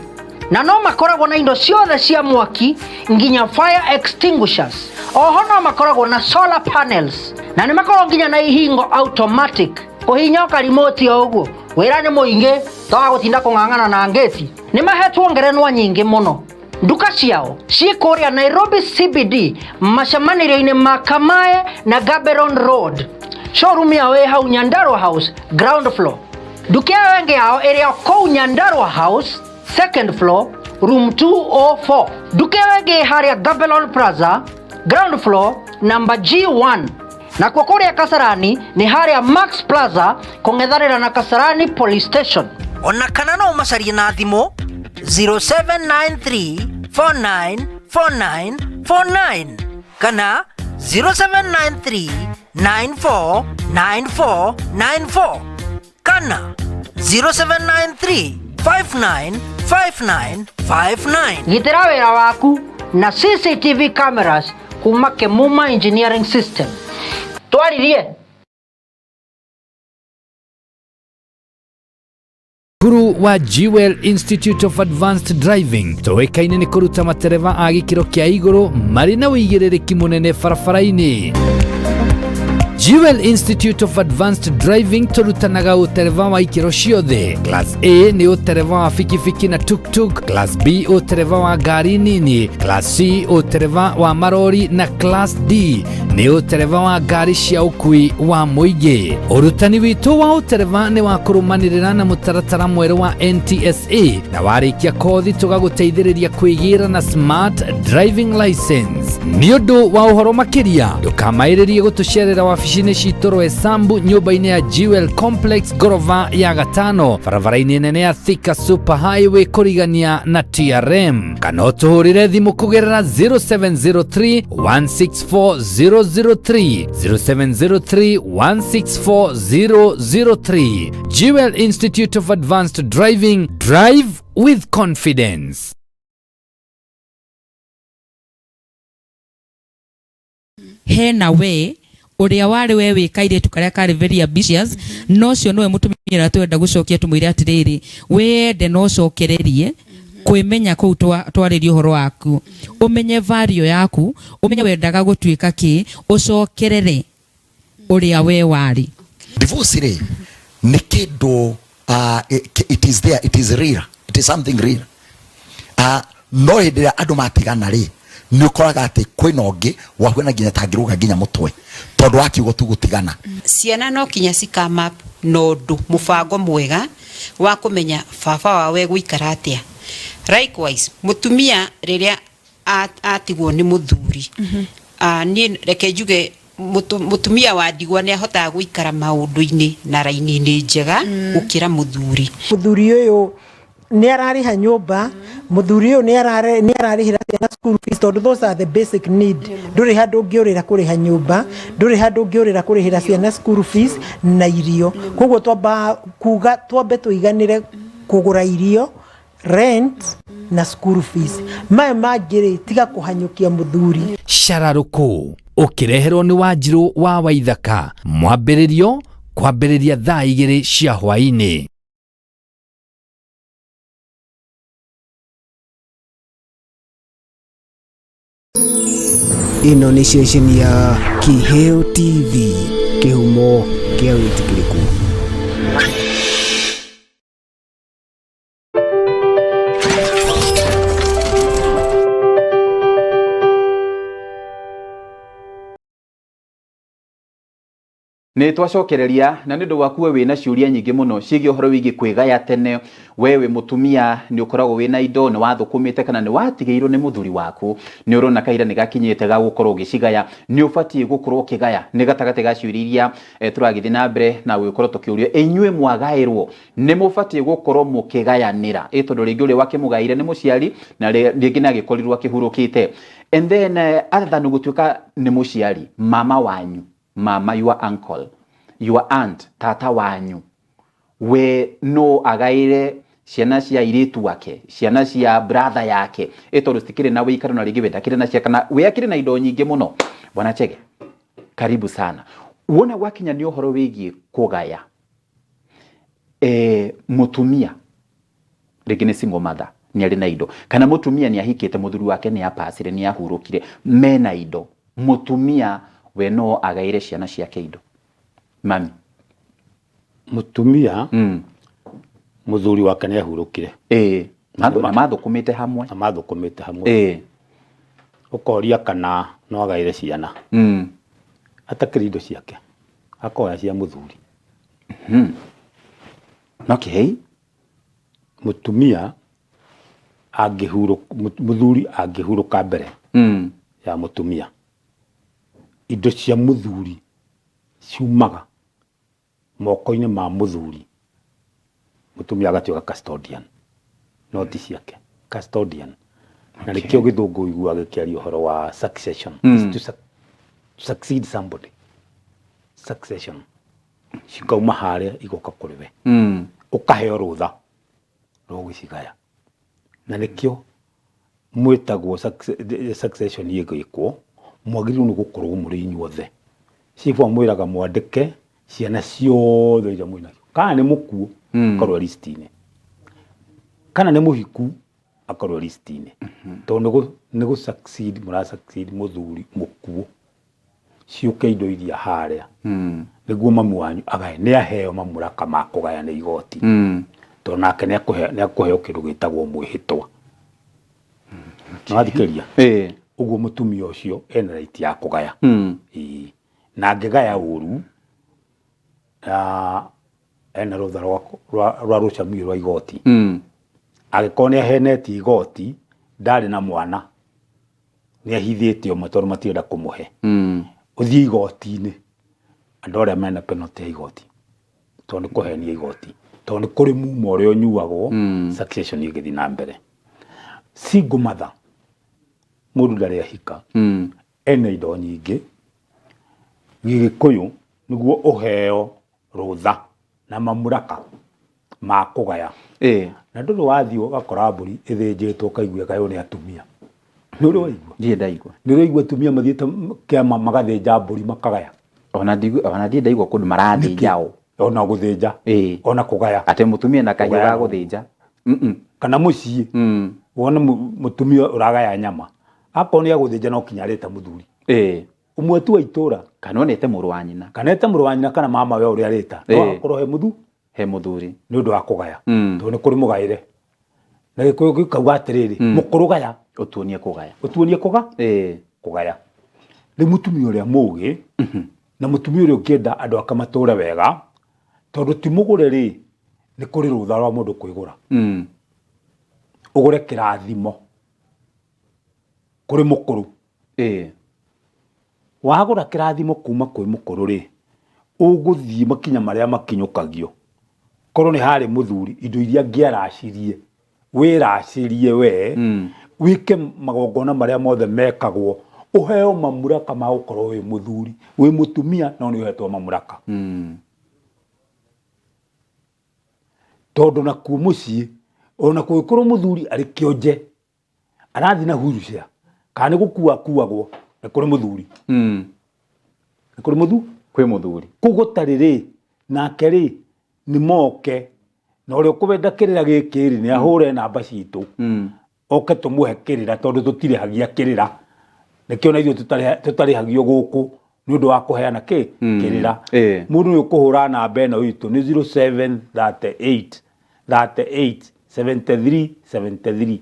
na no makoragwo na indo ciothe cia mwaki nginya fire extinguishers. Oho no makoragwo na solar panels na nĩ makoragwo nginya na ihingo automatic kũhinya karimoti o ũguo. Wĩra nĩ mũingĩ toga gũtinda kũng'ang'ana na ngĩti. Nĩ mahetwo ngerenwa nyingĩ mũno. Nduka ciao ciĩ kũrĩa Nairobi CBD macemanĩrio-inĩ ma Kamae na Gaborone Road. Showroom yao ĩ hau Nyandarua House ground floor. Nduka ĩyo ĩngĩ yao ĩrĩ o kũu Nyandarua House second floor room 204. Nduka ĩyo ĩngĩ ĩ harĩa Gaborone Plaza ground floor number G1. Nakuo kũrĩa Kasarani nĩ harĩa Max Plaza kũng'ethanĩra na Kasarani Police Station. Ona kana no ũmacarie na thimũ 0793 4949 49 kana 0793 9494 94 kana 0793 5959 59. Gitĩra wĩra waku na CCTV cameras kuma Kĩmuma Engineering System. Twaririe. Cukuru wa Jewel Institute of Advanced Driving tũĩkaine nĩ kũruta matereba a gĩkĩro kĩa igũrũ marĩ na ũigĩrĩrĩki mũnene barabara-inĩ. Jewel Institute of Advanced Driving tũrutanaga ũtereba wa ikĩro ciothe. Class A nĩ ũtereba wa bikibiki na tuk-tuk, Class B ũtereba wa ngari nini, Class C ũtereba wa marori na Class D nĩ ũtereba wa ngari cia ũkui wa mũingĩ. Ũrutani witũ wa ũtereba nĩ wa kũrũmanĩrĩra na mũtaratara mwerũ wa NTSA na warĩkia kothi tũgagũteithĩrĩria kwĩgĩra na smart driving license. Nĩ ũndũ wa ũhoro makĩria ndũkamaĩrĩrie gũtũcerera wabici-inĩ citũ Roysambu nyũmba-inĩ ya Jewel Complex ngoroba ya gatano barabara-inĩ nene ya Thika Super Highway kũrigania na TRM, kana ũtũhũrĩre thimũ kũgerera 0703 164 003 0703 164 003. Jewel Institute of Advanced Driving, drive with confidence. Hena we ũrĩa warĩ we wĩ kairĩtu karĩa karĩ very ambitious, no ũcio nĩwe mũtumia ũrĩa twenda gũcokia tũmwĩre atĩrĩrĩ, wende no ũcokererie kwĩmenya kũu twarĩrie ũhoro waku, ũmenye value yaku, ũmenye wendaga gũtuĩka kĩ, ũcokerere ũrĩa we warĩ. Divorce rĩ nĩ kĩndũ, it is there, it is real, it is something real. No hĩndĩ ĩrĩa andũ matigana rĩ, nĩ ũkoraga atĩ kwĩna ũngĩ wahuana nginya tangĩrũga nginya mũtwe tondũ wa kiugo tu gũtigana. Ciana no kinya cikama na ũndũ mũbango mwega wa kũmenya baba wao egũikara atĩa. Likewise mũtumia rĩrĩa atigwo nĩ mũthuri, niĩ reke njuge Mũtumia wa ndigwa nĩ ahotaga gũikara maũndũ-inĩ na raini-inĩ njega gũkĩra mũthuri. Mũthuri ũyũ nĩ ararĩha nyũmba, mũthuri ũyũ nĩ ararĩhĩra ciana school fees, tondũ those are the basic need. Ndũrĩ handũ ũngĩũrĩra kũrĩha nyũmba, ndũrĩ handũ ũngĩũrĩra kũrĩhĩra ciana school fees na irio. Koguo twamba kuga twambe tũiganĩre kũgũra irio, rent na school fees. Maya mangĩ rĩ, tiga kũhanyũkia mũthuri. Cararũkũ ũkĩreherwo nĩ Wanjirũ wa Waithaka, mwambĩrĩrio kwambĩrĩria thaa 2 cia hwaĩ-inĩ. Ĩno nĩ ceceni ya Kĩheo TV, kĩhumo kĩa wĩtĩkĩrĩku. Nĩ twacokereria na nĩ ũndũ waku we wĩna ciũria nyingĩ mũno ciĩgiĩ ũhoro wĩgiĩ kwĩgaya tene. We wĩ mũtumia nĩ ũkoragwo wĩna indo, nĩ wathũkũmĩte kana nĩ watigĩirwo nĩ mũthuri waku, nĩ ũrona kahinda nĩ gakinyĩte ga gũkorwo ũgĩcigaya, nĩ ũbatiĩ gũkorwo ũkĩgaya. Nĩ gatagatĩ ga ciũria iria tũragĩthiĩ na mbere na gũgĩkorwo tũkĩũrio, inyuĩ mwagaĩrwo nĩ mũbatiĩ gũkorwo mũkĩgayanĩra, ĩ tondũ rĩngĩ ũrĩa wakĩmũgaĩire nĩ mũciari na rĩngĩ nĩ agĩkorirwo akĩhurũkĩte. And then other than gũtuĩka nĩ mũciari, mama wanyu, mama, your uncle, your aunt, tata wanyu, we no agaĩre ciana cia airĩtu ake, ciana cia brother yake, ĩ tondũ citikĩrĩ na wĩikaro na rĩngĩ we ndakĩrĩ na cia, kana we akĩrĩ na indo nyingĩ mũno. Bwana Chege, karibu sana. Wona gwakinya nĩ ũhoro wĩgiĩ kũgaya, mũtumia rĩngĩ nĩ single mother, nĩ arĩ na indo, kana mũtumia nĩ ahikĩte, mũthuri wake nĩ apacire, nĩ ahurũkire, mena indo, mũtumia we no agaĩre ciana ciake indo? Mami. Mũtumia, mũthuri wake nĩ ahurũkire. Na mathũkũmĩte hamwe. Na mathũkũmĩte hamwe. Ũkoria kana no agaĩre ciana. Atakĩrĩ indo ciake, akoya cia mũthuri. Mũtumia angĩhurũka, mũthuri angĩhurũka mbere ya mũtumia, indo cia mũthuri ciumaga moko-inĩ ma mũthuri, mũtumia agatuĩka custodian, no ti ciake, custodian. Na nĩkĩo gĩthũngũ ũiguaga gĩkĩaria ũhoro wa succession. Is to succeed somebody. Succession. Cikauma harĩa igoka kũrĩ we. Ũkaheo rũtha rwa gũcigaya. Na nĩkĩo mwĩtagwo succession ĩgĩkwo, mwagĩrĩirwo nĩ gũkorwo mũrĩ inyuothe. Chief amwĩraga mwandĩke ciana ciothe iria mwĩ nacio. Kana nĩ mũkuũ, akorwo list-inĩ. Kana nĩ mũhiku, akorwo list-inĩ. Tondũ nĩ gũ succeed, mũra succeed mũthuri mũkuũ. Ciũke indo iria harĩa. Nĩguo mamu wanyu agae. Nĩ aheo mamũraka ma kũgaya nĩ igoti. Tondũ nake nĩ akũheo kĩndũ gĩtagwo mwĩhĩtwa. Nĩwathikĩrĩria? Ũguo mũtumia ũcio ena right ya kũgaya. Na angĩgaya ũru, ena rũtha rwa rũcamio rwa igoti. Angĩkorwo nĩ ahenetie igoti, ndarĩ na mwana, nĩ ahithĩte ũmwe tondũ matirenda kũmũhe. Ũthiĩ igoti-inĩ, andũ arĩa mena penalty ya igoti, tondũ nĩ kũhenia igoti, tondũ nĩ kũrĩ mumo ũrĩa ũnyuagwo, succession ĩgĩthiĩ na mbere. Single mother, mũndũ ndarĩ ahika, ena indo nyingĩ, Gĩgĩkũyũ nĩguo ũheo rũtha na mamũraka ma kũgaya. Na ndũrĩ wathiĩ ũgakora mbũri ĩthĩnjĩtwo ũkaigua ĩgaywo nĩ atumia. Nĩ ũrĩ waigua? Ndirĩ ndaigua. Nĩ ũrĩ waigua atumia mathiĩte kĩama magathĩnja mbũri makagaya? Ona ndirĩ ndaigua kũndũ marathĩnja o. Ona gũthĩnja. Ona kũgaya. Atĩ mũtumia na kahiũ ga gũthĩnja. Kana mũciĩ, wone mũtumia ũragaya nyama. Akorwo nĩ agũthĩnja no kinya areta mũthuri. Ũmwe tu wa itũra. Kana onete mũrũ wa nyina. Kana ete mũrũ wa nyina kana mama we ũrĩa areta. No akorwo he mũthuri. He mũthuri. Nĩ ũndũ wa kũgaya. Tondũ nĩ kũrĩ mũgaĩre. Na Gĩkũyũ gĩkauga atĩrĩrĩ, mũkũrũ gaya. Ũtuonie kũgaya. Ũtuonie kũga? Kũgaya. Rĩu mũtumia ũrĩa mũgĩ, na mũtumia ũrĩa ũngĩenda andũ ake matũre wega, tondũ ti mũgũre rĩ, nĩ kũrĩ rũtha rwa mũndũ kwĩgũra. Ũgũre kĩrathimo kũrĩ mũkũrũ. Wagũra kĩrathimo kuma kwĩ mũkũrũ rĩ, ũgũthiĩ makinya marĩa makinyũkagio. Korwo nĩ harĩ mũthuri, indo iria angĩaracirie, wĩracĩrie we, wĩke magongona marĩa mothe mekagwo, ũheo mamuraka ma gũkorwo wĩ mũthuri. Wĩ mũtumia no nĩ ũhetwo mamuraka. Tondũ nakuo mũciĩ, ona kũngĩkorwo mũthuri arĩ kĩonje, arathiĩ na wheelchair kana nĩ gũkua akuagwo nĩ kũrĩ mũthuri nĩ kũrĩ mũthu kwĩ mũthuri kũu gũtarĩ rĩ nake rĩ nĩ moke na ũrĩa ũkũbenda kĩrĩra gĩkĩ rĩ nĩ ahũre namba citũ oke tũmũhe kĩrĩra tondũ tũtirĩhagia kĩrĩra nĩkĩo na ithuĩ tũtarĩhagio gũkũ nĩ ũndũ wa kũheana kĩ kĩrĩra mũndũ nĩ ũkũhũra namba ĩno itũ nĩ 0738 38 73 73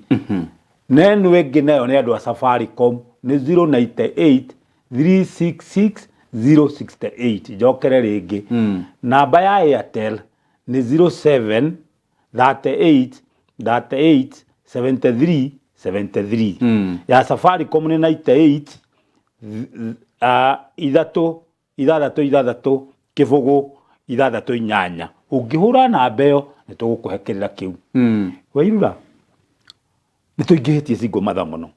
na ĩno ĩngĩ nayo nĩ andũ a Safaricom nĩ 098 366 068 njokere rĩngĩ namba ya Airtel nĩ 07 38 38 73 73 ya Safaricom nĩ 98 ithatũ ithathatũ ithathatũ kĩbũgũ ithathatũ inyanya ũngĩhũra namba ĩyo nĩ tũgũkũhe kĩrĩra kĩu wairura nĩ tũingĩhĩtie single mother mũno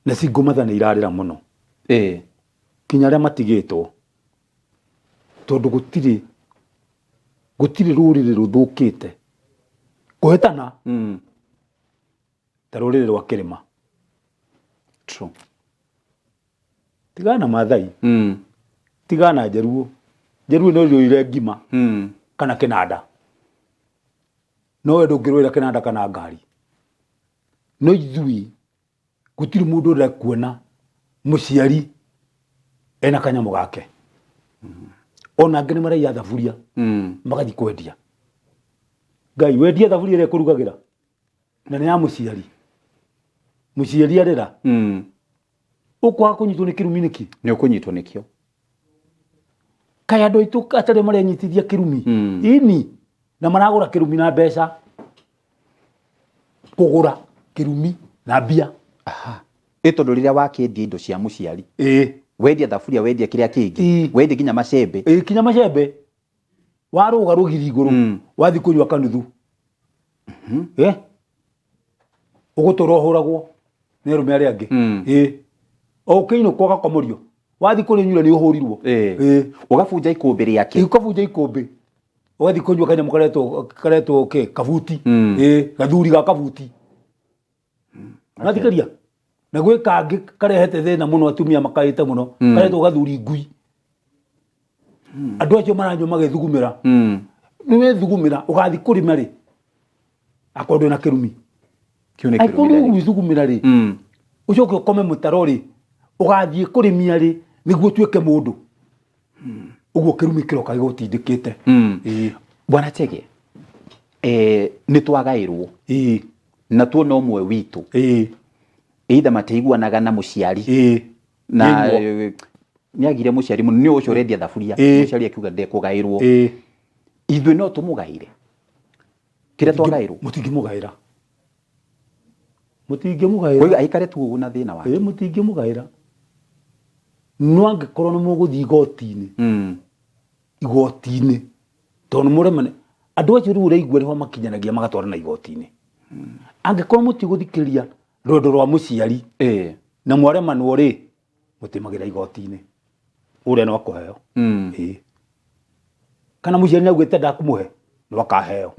na single mother nĩ irarĩra mũno kinya arĩa matigĩtwo tondũ gũtirĩ gũtirĩ rũrĩrĩ rũthũkĩte kũhĩtana ta rũrĩrĩ rwa kĩrĩma True. tigana na mathai tigana na njaruo njaruo no irũire ngima kana kĩnanda no we ndũngĩrũĩra kĩnanda kana ngari no ithuĩ gũtirĩ mũndũ ũrenda kuona mũciari ena kanyamũ gake ona angĩ nĩ maraiya thaburia magathiĩ kwendia ngai wendie thaburia ĩrĩa ĩkũrugagĩra na nĩ ya mũciari mũciari arĩra ũkwaga kũnyitwo nĩ kĩrumi nĩkĩ nĩ ũkũnyitwo nĩkĩo kaĩ andũ aitũ atarĩ marenyitithia kĩrumi ini na maragũra kĩrumi na mbeca kũgũra kĩrumi na mbia ĩ tondũ rĩrĩa wakĩendia indo cia mũciari ĩĩ wendia thaburia wendia kĩrĩa kĩngĩ wendia nginya macembe ĩĩ kinya macembe warũga rũgiri igũrũ wathiĩ kũnyua kanuthu Eh? ũgũtũra ũhũragwo nĩ arũme arĩa angĩ ĩĩ o ũkĩinũka ũgakomorio wathiĩ kũrĩnyura nĩ ũhũrirwo Ĩĩ. Ũgabunja ikũmbĩ rĩake ũkabunja ikũmbĩ ũgathiĩ kũnyua kanyamũ karetwo karetwo kĩ kabuti ĩĩ gathuri ga kabuti Ũrathikĩrĩria? Na gwĩ kangĩ karehete thĩna mũno atumia makaĩte mũno karetwo gathuri ngui. Andũ acio maranyua magĩthugumĩra. Nĩ wethugumĩra ũgathiĩ kũrĩma rĩ akorwo ndwĩ na kĩrumi. Kĩu nĩ Angĩkorwo kĩrumi nĩ ũgwĩthugumĩra rĩ ũcoke ũkome mũtaro rĩ ũgathiĩ kũrĩmia rĩ nĩguo ũtuĩke mũndũ. Ũguo kĩrumi kĩroka gĩgũtindĩkĩte. Ĩĩ. Bwana Chege, eh, nĩ twagaĩrwo Ĩĩ. na tuona ũmwe witũ Ĩĩ. either matiiguanaga na mũciari Ĩĩ. na Nĩguo. nĩ agire mũciari mũno nĩ ũcio ũrendia thaburia Ĩĩ. mũciari akiuga ndekũgaĩrwo Ĩĩ. ithuĩ no tũmũgaĩre kĩrĩa twagaĩrwo Mũtingĩmũgaĩra. Mũtingĩmũgaĩra. Kwa hiyo aikare tu ũguo na thĩna wake Ĩĩ mũtingĩmũgaĩra. No angĩkorwo nĩ mũgũthiĩ igoti-inĩ igoti-inĩ tondũ nĩ mũremane andũ acio rĩu ũraigua nĩho makinyanagia magatwarana igoti-inĩ angĩkorwo mũtigũthikĩrĩria rwendo rwa mũciari na mwaremanwo rĩ mũtimagĩra igoti-inĩ ũrĩa no akũheo Ĩĩ. kana mũciari nĩaugĩte ndakũmũhe no akaheo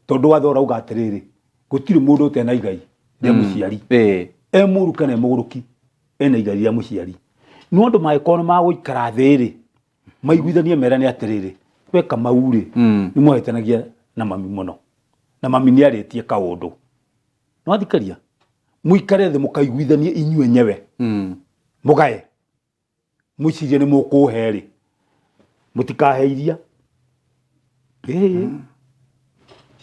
tondũ watho ũrauga atĩrĩrĩ gũtirĩ mũndũ ũtena igai rĩa mũciari e mũru kana e mũgũrũki ena igai rĩa mũciari no andũ mangĩkorwo nĩ magũikara thĩ rĩ maiguithanie merane atĩrĩrĩ we Kamau rĩ nĩ mwahĩtanagia na mami mũno na mami nĩ arĩtie kaũndũ nĩwathikĩria mũikare thĩ mũkaiguithanie inyuĩ enyewe mũgae mwĩcirie nĩ mũkũhe rĩ mũtikahe iria ĩĩ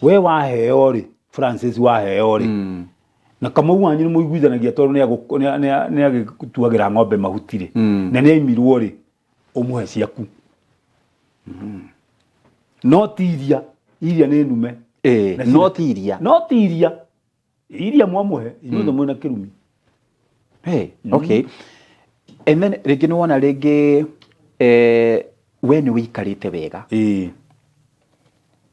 we waheo rĩ Francis waheo rĩ na Kamau wanyu nĩ mũiguithanagia tondũ nĩ agĩtuagĩra ng'ombe mahuti rĩ na nĩ aimirwo rĩ ũmũhe ciaku no ti iria iria nĩ nume Ĩĩ, Na no ti iria no ti iria iria mwamũhe inyuothe mwĩna kĩrumi. Hey, okay. And then rĩngĩ nĩ wona rĩngĩ we nĩ wĩikarĩte wega.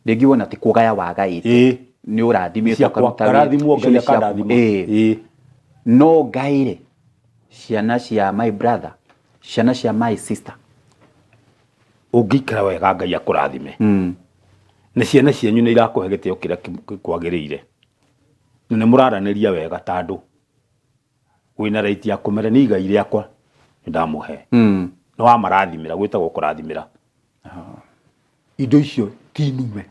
Rĩngĩ wona ti kũgaya wagaĩte. Nĩ ũrathimĩtwo Ciakwa, ũkaruta wĩra. ngarathimwo, Icio Ngai nĩ ciaku. akandathima. No ngaĩre ciana cia my brother, ciana cia my sister. Ũngĩikara wega Ngai akũrathime. Na ciana cianyu nĩ irakũhe gĩtĩo kĩrĩa kwagĩrĩire. Na nĩ mũraranĩria wega ta andũ. Wĩna right ya kũmera nĩ igai rĩakwa nĩ ndamũhe. Nĩ wamarathimĩra, gwĩtagwo kũrathimĩra. Indo icio ti nume.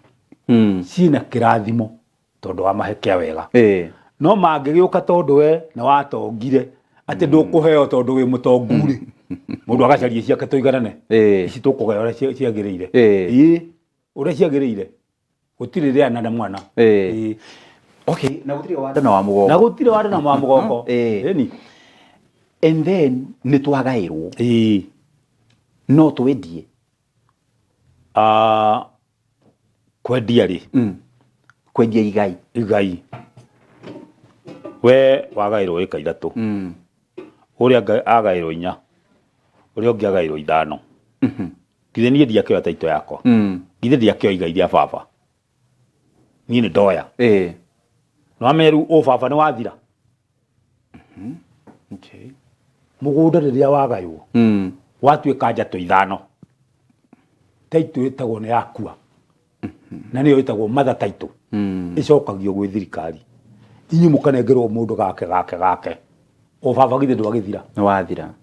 Ciĩna kĩrathimo tondũ wamahe kĩa wega. No mangĩgĩũka tondũ we nĩ watongire atĩ ndũkũheo tondũ wĩ mũtongu rĩ, mũndũ agacaria ciake tũiganane. Ici tũkũgaya ũrĩa ciagĩrĩire. Ĩĩ, ũrĩa ciagĩrĩire. Gũtirĩ rĩana na mwana. Okay, na gũtirĩ wa nda na wa mũgongo. Na gũtirĩ wa nda na wa mũgongo. Ĩni. And then nĩ twagaĩrwo. No twendie. Kwendia rĩ? Kwendia igai. Igai. We wagaĩrwo ĩka ithatũ. Ũrĩa agaĩrwo inya. Ũrĩa ũngĩ agaĩrwo ithano. Githĩ niĩ ndiakĩoya taito yakwa? Githĩ ndiakĩoya igai rĩa baba? Niĩ nĩ ndoya. Nĩ wamenya rĩu ũ baba nĩ wathira? Mũgũnda rĩrĩa wagaywo, watuĩka njatũ ithano. Taito ĩtagwo nĩ yakua. Na nĩyo ĩtagwo mother title. Ĩcokagio gwĩ thirikari. Inyuĩ mũkanengerwo mũndũ gake gake gake. O baba githĩ ndwagĩthira? Nĩ wathira.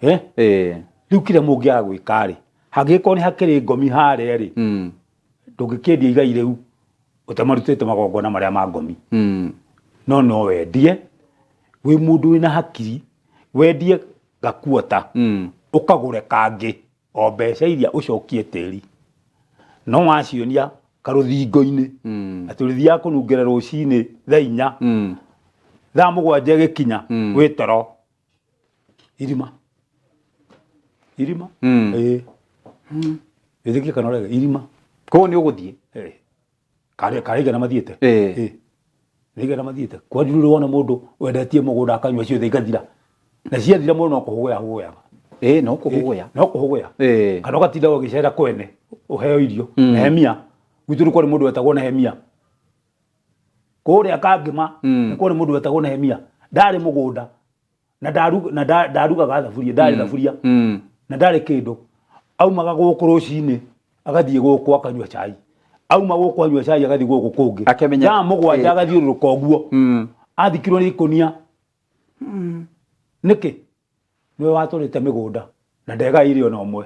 Rĩu kĩrĩa mũngĩaga gwĩka rĩ, hangĩgĩkorwo nĩ hakĩrĩ ngomi harĩa rĩ, ndũngĩkĩendia igai rĩu ũtamarutĩte magongona marĩa ma ngomi. No no wendie, wĩ mũndũ wĩna hakiri, wendie gakuota, ũkagũre kangĩ o mbeca iria ũcokie tĩri. No wacionia karũthingo-inĩ, atĩ ũrĩthiaga kũnungĩra rũcinĩ thaa inya, thaa mũgwanja ĩgĩkinya, wĩ toro. Irima. Irima. Ĩĩ. Wĩtĩkie kana ũrege, irima. Koguo nĩ ũgũthiĩ? Ĩĩ. Karĩa igana mathiĩte? Ĩĩ. Nĩ igana mathiĩte. Kwa ndũrĩ wona mũndũ wendetie mũgũnda akanyua ciothe igathira. Na ciathira mũndũ no kũhũgũya ahũgũyaga. Ĩĩ, no kũhũgũya. No kũhũgũya. Kana ũgatinda ũgĩcera kwene ũheo irio. Nehemia. Gwitũ nĩ kwarĩ mũndũ wetagwo Nehemia. Kũrĩa Kangĩma nĩ kwarĩ mũndũ wetagwo Nehemia. Ndarĩ mũgũnda. Na ndarugaga thaburia, ndarĩ thaburia. Na ndarĩ kĩndũ. Aumaga gũkũ rũcinĩ agathiĩ gũkũ akanyua cai. Auma gũkũ anyua cai agathiĩ gũkũ kũngĩ. Akĩmenya Thaa mũgwanja agathiũrũrũka ũguo. Athikirwo nĩ ikũnia. Nĩkĩ? Nĩwe watũrĩte mĩgũnda na ndegaĩire ona ũmwe.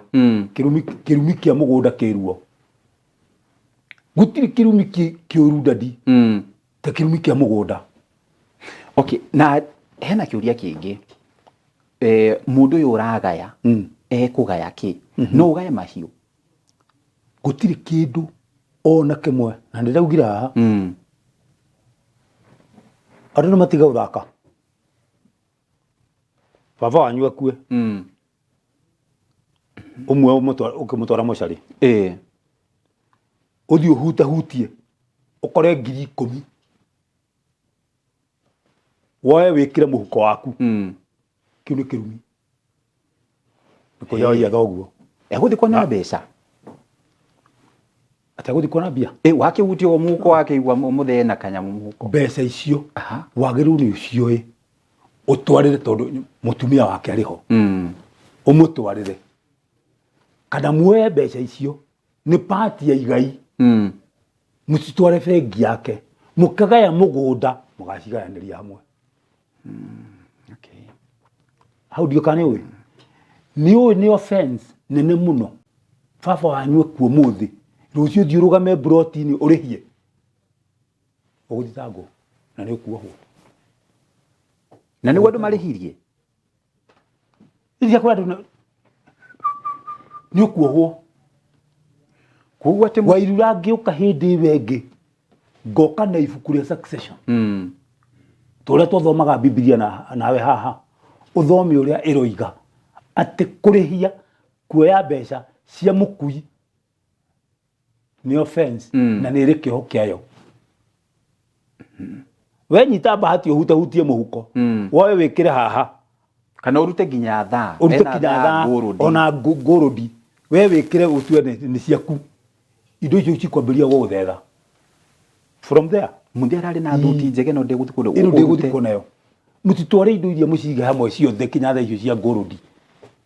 Kĩrumi kĩa mũgũnda kĩruo. Gũtirĩ kĩrumi kĩũru ndadi ta kĩrumi kĩa mũgũnda. Okay, na hena kĩũria kĩngĩ. Mũndũ ũyũ ũragaya, ekũgaya kĩ? No ũgaye mahiũ? Gũtirĩ kĩndũ ona kĩmwe, na nĩ ndaugire haha. Andũ nĩ matige gũthaka. Baba wanyu akue. Ũmwe ũkĩmũtwara mocarĩ. Ũthiĩ ũhutahutie, ũkore ngiri ikũmi. Woe wĩkĩre mũhuko waku. Kĩu nĩ kĩrumi. Nĩ kũrĩa waia thoguo. Egũthiĩ kuona mbeca. Atĩ egũthiĩ kuona mbia? Wakĩhutia ũguo mũhuko wakĩigua mũthee na kanyamũ mũhuko. Mbeca icio wagĩrĩirwo nĩ ũcioe ũtwarĩre tondũ mũtumia wake arĩ ho. Ũmũtwarĩre. Kana muoye mbeca icio nĩ part ya igai. Mũcitware bengi yake. Mũkagaya mũgũnda mũgacigayanĩria hamwe. Hau ndiũĩ kana nĩ ũĩ. Nĩ ũĩ nĩ offense nene mũno. Baba wanyu akue ũmũthĩ, rũciũ ũthiĩ ũrũgame mburoti-inĩ ũrĩhie. Ũgũthitangwo na nĩ ũkuohwo. Na nĩguo andũ marĩhirie? Iria kũrĩ andũ nĩ ũkuohwo. Koguo atĩ Wairura ngĩũka hĩndĩ ĩyo ĩngĩ ngoka na ibuku rĩa succession. Ta ũrĩa twathomaga Bibilia nawe haha, ũthome ũrĩa ĩroiga atĩ kũrĩhia kuoya mbeca cia mũkui nĩ offense na nĩ ĩrĩ kĩoho kĩayo. We nyita bahati ũhutahutie mũhuko, woe wĩkĩre haha. Kana ũrute nginya thaa. Ũrute Ena nginya thaa ngũrũndi. Ona ngũrũndi we wĩkĩre ũtue nĩ ciaku. Indo icio cikwambĩrĩria gũgũthetha from there. Mũthĩ ararĩ na thuti njega ĩno ndĩgũthiĩ kũndũ. Ĩno ndĩgũthiĩ kuo nayo. Mũtitware indo iria mũcige hamwe ciothe kinya thaa icio cia ngũrũndi.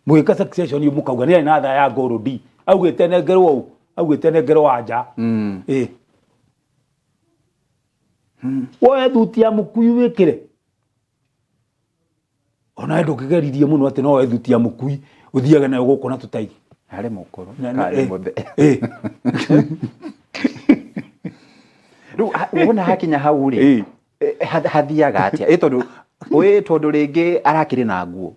Mũgĩka succession mũkauga nĩ arĩ na thaa ya ngũrũndi. Augĩte nengerwo ũ, augĩte nengerwo anja. Ĩ. Woe thuti ya mũkui wĩkĩre. Ona ndũkĩgeririe mũno atĩ no woe thuti ya mũkui ũthiage nayo gũkũ na tũtai. Harĩ mũkũrũ kana nĩ mũthee. Rĩu wona hakinya hau rĩ, hathiaga atĩa? Ĩ tondũ ĩ tondũ rĩngĩ arakĩrĩ na nguo.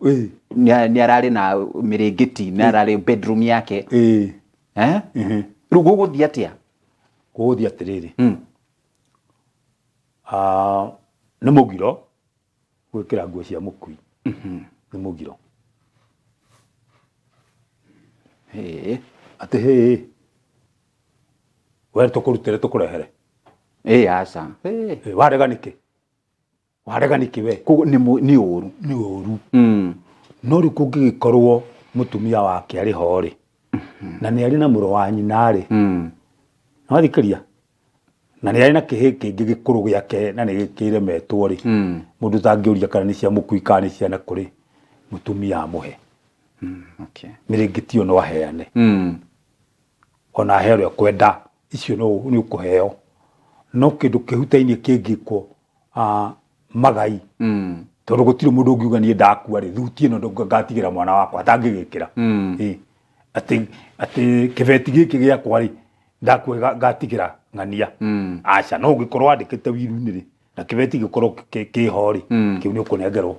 Nĩ ararĩ na mĩrĩngĩti, nĩ ararĩ bedroom yake. Eh? Rĩu gũgũthiĩ atĩa? Gũgũthiĩ atĩrĩrĩ. Nĩ mũgiro gwĩkĩra nguo cia mũkui. Nĩ mũgiro. Atĩ hĩ, we tũkũrutĩre tũkũrehere. Ĩ aca. Ĩ, warega nĩkĩ? Warega nĩkĩ we? Koguo nĩ ũru. Nĩ ũru. No rĩu kũngĩgĩkorwo mũtumia wake arĩ ho rĩ, na nĩ arĩ na mũrũ wa nyina rĩ, nĩwathikĩria? Na nĩ arĩ na kĩhĩ kĩngĩ gĩkũrũ gĩake na nĩ gĩkĩremetwo rĩ, mũndũ ũtangĩũria kana nĩ cia mũkui kana nĩ cia nakũ rĩ, mũtumia amũhe. Mĩrĩngĩti ĩyo no aheane. Ona ahe ũrĩa ũkwenda, icio no nĩ ũkũheo. No kĩndũ kĩhutainie kĩngĩkwo magai, tondũ gũtirĩ mũndũ ũngiuga niĩ ndakua rĩ, thuti ĩno ngatigĩra mwana wakwa atangĩgĩkĩra. Ĩ, atĩ kĩbeti gĩkĩ gĩakwa rĩ, ndakua ngatigĩra ng'ania. Aca, no ũngĩkorwo wandĩkĩte wiru-inĩ rĩ, na kĩbeti gĩkorwo kĩho rĩ, kĩu nĩ ũkũnengerwo.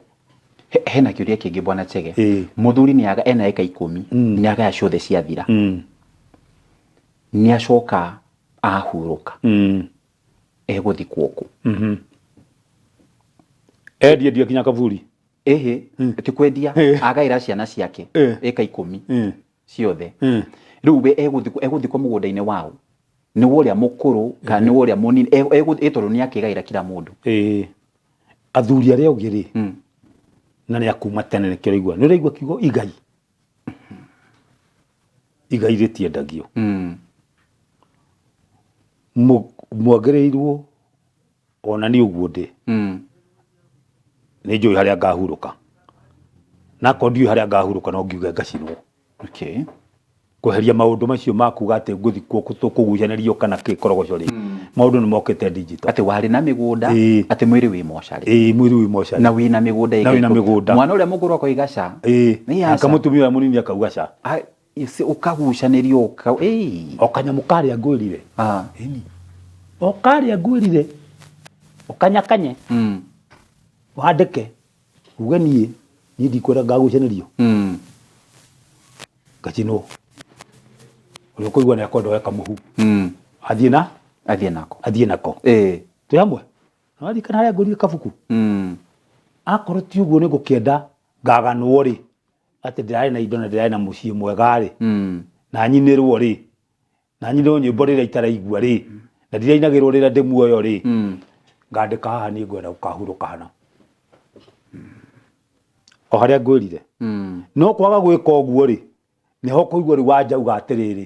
Hena kĩũria kĩngĩ bwana Chege. Mũthuri nĩ aga ena eka 10, nĩ agaya ciothe ciathira. Nĩ acoka ahurũka. Egũthikwo kũ? Endie endia nginya kaburi. Ĩhĩ, ti kwendia, agaĩra ciana ciake eka 10 ciothe. Rĩu we egũthikwo mũgũnda-inĩ waũ? Nĩ wa ũrĩa mũkũrũ kana nĩ wa ũrĩa mũnini? Ĩ tondũ nĩ akĩgaĩra kila mũndũ. Athuri arĩa ogĩ rĩ, na nĩ akuma tene nĩkĩo ũraigua. Nĩ ũraigua kiugo igai? Igai rĩtiendagio. Mwagĩrĩirwo ona niĩ ũguo ndĩ, nĩ njũĩ harĩa ngahurũka. Na akorwo ndiũĩ harĩa ngahurũka no ngiuge ngacinwo. Kweheria maũndũ macio ma kuga atĩ ngũthikwo tũkũgucanĩrio kana kĩkorogoco rĩ, maũndũ nĩ mokĩte digital. Atĩ warĩ na mĩgũnda, atĩ mwĩrĩ wĩ mocarĩ. Ĩĩ, mwĩrĩ wĩ mocarĩ. Na wĩna mĩgũnda Na wĩna mĩgũnda. Mwana ũrĩa mũkũrũ akoiga ca. Nĩ Nake aca. mũtumia ũrĩa mũnini akauga ca. Ũkagucanĩrio ũka, ĩĩ. O kanyamũ karĩa ngwĩrire. Ĩni. O karĩa ngwĩrire. Ũkanyakanye. Wandĩke. Uge niĩ, niĩ ndikwenda ngagucanĩrio. Ngacinwo. Ũrĩa ũkũigua nĩ akwenda oe kamũhu. Athiĩ na? Athiĩ nako. Athiĩ nako. Twĩ hamwe? Nĩwaririkana harĩa ngũrire kabuku? Akorwo ti ũguo nĩ ngũkĩenda ngaganwo rĩ, atĩ ndĩrarĩ na indo na ndĩrarĩ na mũciĩ mwega rĩ, na nyinĩrwo rĩ, na nyinĩrwo nyĩmbo rĩrĩa itaraigua rĩ, na ndirainagĩrwo rĩrĩa ndĩ muoyo rĩ, ngandĩka haha niĩ ngwenda gũkahurũka hana. O harĩa ngwĩrire. No kwaga gwĩka ũguo rĩ, nĩho ũkũigua rĩu wanjauga atĩrĩrĩ,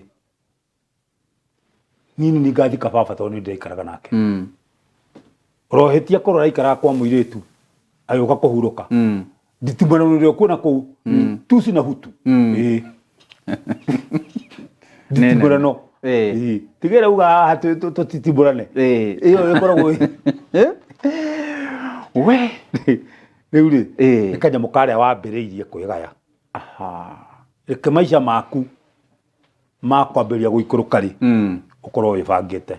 niĩ nĩ niĩ ngathika baba tondũ nĩ ndĩraikaraga nake. Ũrohĩtia korwo ũraikaraga kwa mũirĩtu agĩũka kũhurũka. Nditimũrano rĩrĩa ũkuona kũu, tusi na hutu. Ĩĩ. Nditimũrano. Ĩĩ. Tiga ĩrauga haha tũtitimũrane. Ĩyo ĩkoragwo ĩ- We. Rĩu rĩ, nĩ kanyamũ karĩa wambĩrĩirie kwĩgaya. Reke maica maku ma kwambĩrĩria gũikũrũka rĩ, ũkorwo wĩbangĩte.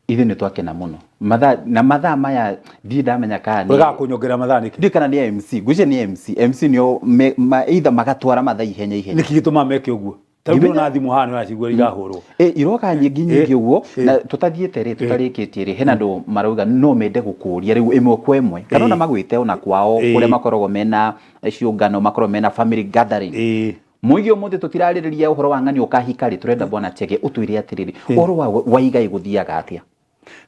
Ithuĩ nĩ twakena mũno. Mathaa, na mathaa maya ndirĩ ndamenya kana nĩ Ũregaga kũnyongerera mathaa nĩkĩ? Ndiũĩ kana nĩ MC. Ngwĩciria nĩ MC. MC nĩo me, ma, either magatwara mathaa ihenya ihenya. Nĩkĩ gĩtũmaga meke ũguo? Ta rĩu ndĩrona thimũ haha nĩ ũracigua irahũrwo. Ĩ, iroka nyingĩ nyingĩ ũguo, na tũtathiĩte rĩ, tũtarĩkĩtie rĩ, hena andũ marauga no mende gũkũria rĩu ĩmwe kwa ĩmwe, kana ona magwĩte ona kwao kũrĩa makoragwo mena ciũngano, makoragwo mena family gathering. Mũigi ũmũthĩ tũtirarĩrĩria ũhoro wa ng'ani ũkahika rĩ, tũrenda Bwana Chege ũtwĩre atĩrĩrĩ, ũhoro wa igai gũthiaga atĩa?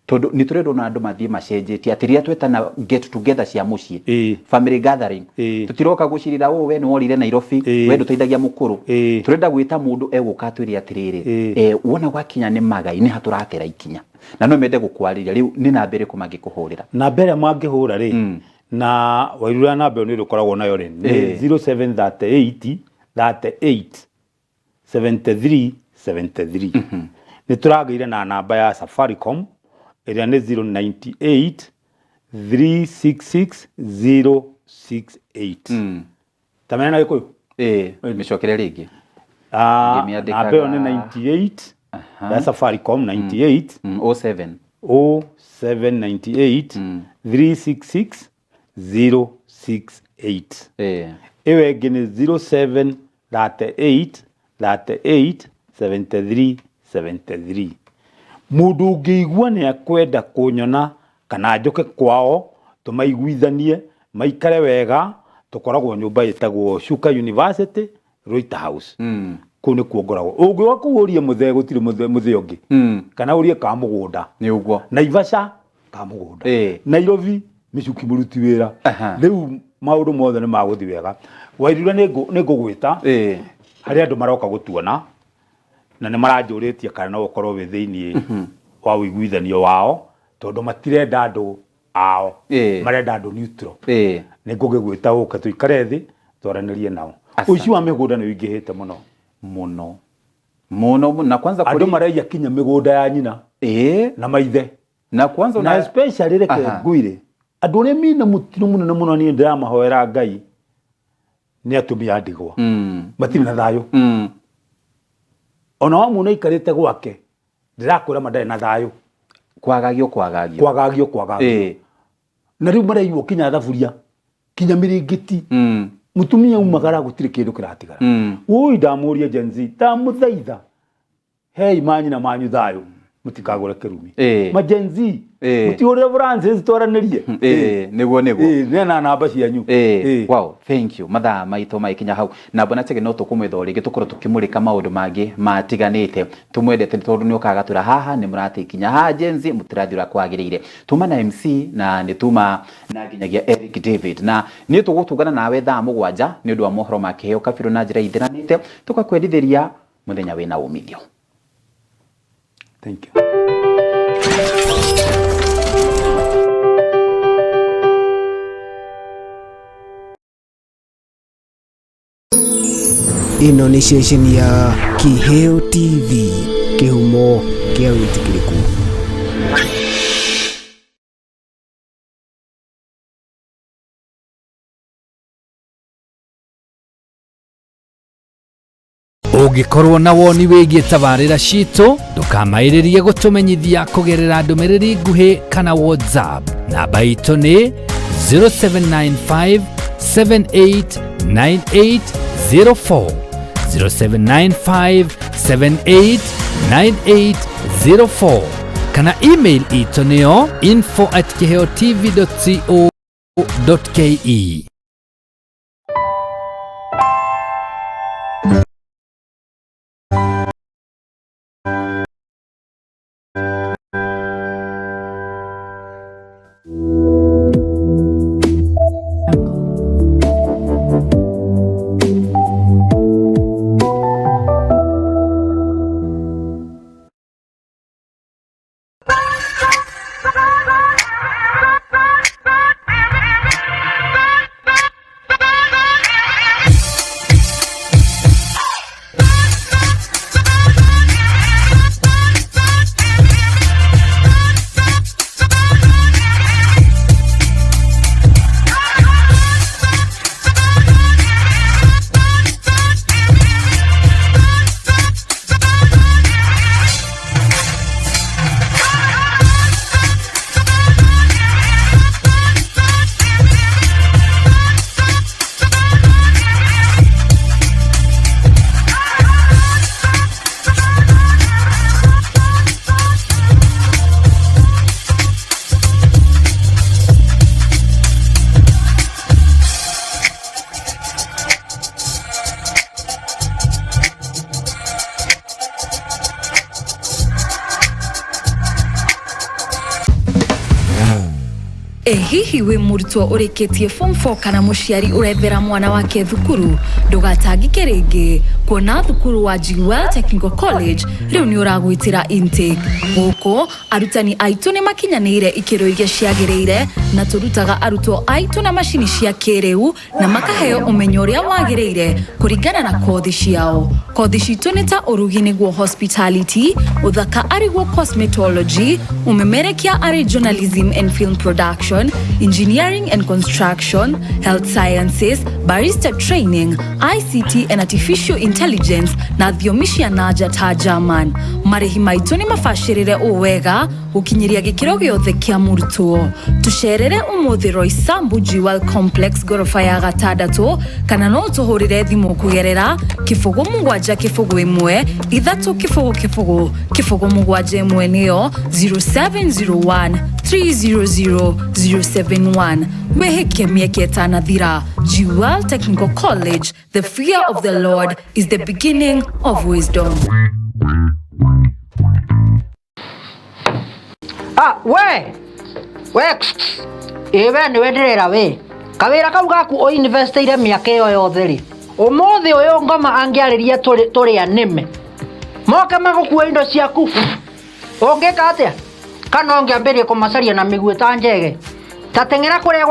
Tondũ nĩ tũrenda ona andũ mathiĩ macenjetie atĩ rĩrĩa twetana get together cia mũciĩ, Ĩĩ. family gathering, Ĩĩ. tũtiroka gũcirĩra ũũ we nĩ worire Nairobi, Ĩĩ. we ndũteithagia mũkũrũ. Ĩĩ. Tũrenda gwĩta mũndũ egũka atwĩre atĩrĩrĩ, Ĩĩ. wona gwakinya nĩ magai nĩ ha tũratera ikinya, na no mende gũkwarĩria. Rĩu nĩ namba ĩrĩkũ mangĩkũhũrĩra? Namba ĩrĩa mangĩhũra rĩ, na wairura namba ĩyo nĩ ũkoragwo nayo rĩ, nĩ Ĩĩ. 0738 38 73 73. Nĩ tũragĩire na namba ya Safaricom ĩrĩa nĩ 098 366 068. Tamenya na Gĩkũyũ. Ĩĩ, mĩcokere rĩngĩ. Ah, Ngĩmĩandĩkaga- namba ĩyo nĩ 98 ya Safaricom, 98 07 0798 366 068. Ĩĩ. Ĩyo ĩngĩ nĩ 0738 38 73 73. Mũndũ ũngĩigua nĩ akwenda kũnyona kana njũke kwao tũmaiguithanie maikare wega, tũkoragwo nyũmba ĩtagwo Shuka University, Ruita House. Kũu nĩkuo ngoragwo. Ũngĩũka kũu ũrie mũthee, gũtirĩ mũthee ũngĩ, kana ũrie ka mũgũnda. Nĩ ũguo. Naivasha ka mũgũnda. Ĩĩ. Nairobi mĩcuki mũruti wĩra. Aha. Rĩu maũndũ mothe nĩ magũthiĩ wega. Wairura, nĩ ngũgwĩta. Ĩĩ. Harĩ andũ maroka gũtuona na nĩ maranjũrĩtie kana no ũkorwo wĩ thĩiniĩ wa ũiguithanio wao, tondũ matirenda andũ ao. Ĩĩ. Marenda andũ neutral. Ĩĩ. Nĩ ngũgĩgwĩta ũke tũikare thĩ twaranĩrie nao. Asante. Ũici wa mĩgũnda nĩ ũingĩhĩte mũno. Mũno mũno mũno. Na kwanza andũ kũrĩ maraiya kinya mĩgũnda ya nyina Ĩĩ. na maithe. Na kwanza na especially reke Aha. ngwire, andũ arĩa mena mũtino mũnene mũno, niĩ ndĩramahoera Ngai, nĩ atumia a ndigwa. Matirĩ na thayũ. Ona wamuona aikarĩte gwake, ndĩrakwĩra ma ndarĩ na thayũ. Kwagagio kwagagio. Kwagagio kwagagio. Ĩĩ. Na rĩu maraiywo kinya thaburia, kinya mĩrĩngĩti. Mũtumia umagara gũtirĩ kĩndũ kĩratigara. Ũi ndamũria Gen Z, ndamũthaitha, hei manyina manyu thayũ, mũtikagũre kĩrumi. Ĩĩ. Ma Gen Z, Ĩĩ. mũtihũrĩre Francis twaranĩrie. Ĩĩ, nĩguo nĩguo. Ĩĩ, neana namba cianyu. Ĩĩ. Ĩĩ. Wow, thank you. Mathaa maitũ magĩkinya hau, na mbona Chege no tũkũmwetha o rĩngĩ tũkorwo tũkĩmũrĩka maũndũ mangĩ matiganĩte. Tũmwendete nĩ tondũ nĩ okaga gatwĩra haha nĩ mũrate ikinya, haha Gen Z mũtirathiĩ ũrĩa kwagĩrĩire. Tuma na MC na nĩ tuma na nginyagia Eric David, na niĩ tũgũtũngana nawe thaa 7 nĩ ũndũ wa mohoro ma kĩheo kabirũ na njĩra ithĩranĩte, tũgakwendithĩria mũthenya wĩna umithio. Thank you. Ĩno nĩ ceceni ya Kĩheo TV, kĩhumo kĩa wĩtĩkĩrĩku. Ũngĩkorwo na woni wĩgiĩ tabarĩra citũ, ndũkamaĩrĩrie gũtũmenyithia kũgerera ndũmĩrĩri nguhĩ kana WhatsApp. Namba itũ nĩ 0795 789804, 0795 789804, kana email itũ nĩyo info@kiheotv.co.ke. Ĩ hihi wĩ mũrutwo ũrĩkĩtie form 4 kana mũciari ũrethera mwana wake thukuru? Ndũgatangĩke rĩngĩ, kuona thukuru wa Jewel Technical College rĩu nĩ ũragwĩtĩra intake. Gũkũ arutani aitũ nĩ makinyanĩire ikĩro iria ciagĩrĩire, na tũrutaga arutwo aitũ na macini cia kĩrĩu na makaheo ũmenyo ũrĩa wagĩrĩire kũringana na kothi ciao. Kothi citũ nĩ ta ũrugi nĩguo hospitality, ũthaka arĩguo cosmetology, ũmemerekia arĩ journalism and film production, engineering and construction, health sciences, barista training, ICT and artificial intelligence na thiomi cia nanja ta German. Marĩhi maitũ nĩ mabacĩrĩre ũũ wega gũkinyĩria gĩkĩro gĩothe kĩa mũrutwo. Tũcerere ũmũthĩ Roysambu Jewel Complex ngoroba ya gatandatũ, kana no ũtũhũrĩre thimũ kũgerera 0 7 0 1 3 0 0 0 7 1, nĩyo 0701 300 071. Wĩhĩke mĩeke ĩtanathira. Jewel Technical College, the fear of the Lord is the beginning of wisdom. Ah, we we ĩ we nĩwe ndĩrera we kawĩra kau gaku ũinvestĩire mĩaka ĩyo yothe rĩ, ũmũthĩ ũyũ ngoma angĩarĩria tũrĩ anĩme moke magũkua indo ciaku, ũngĩka atĩa? Kana ũngĩambĩrĩria kũmacaria na mĩguĩ ta njege ta teng'era kũrĩa gwa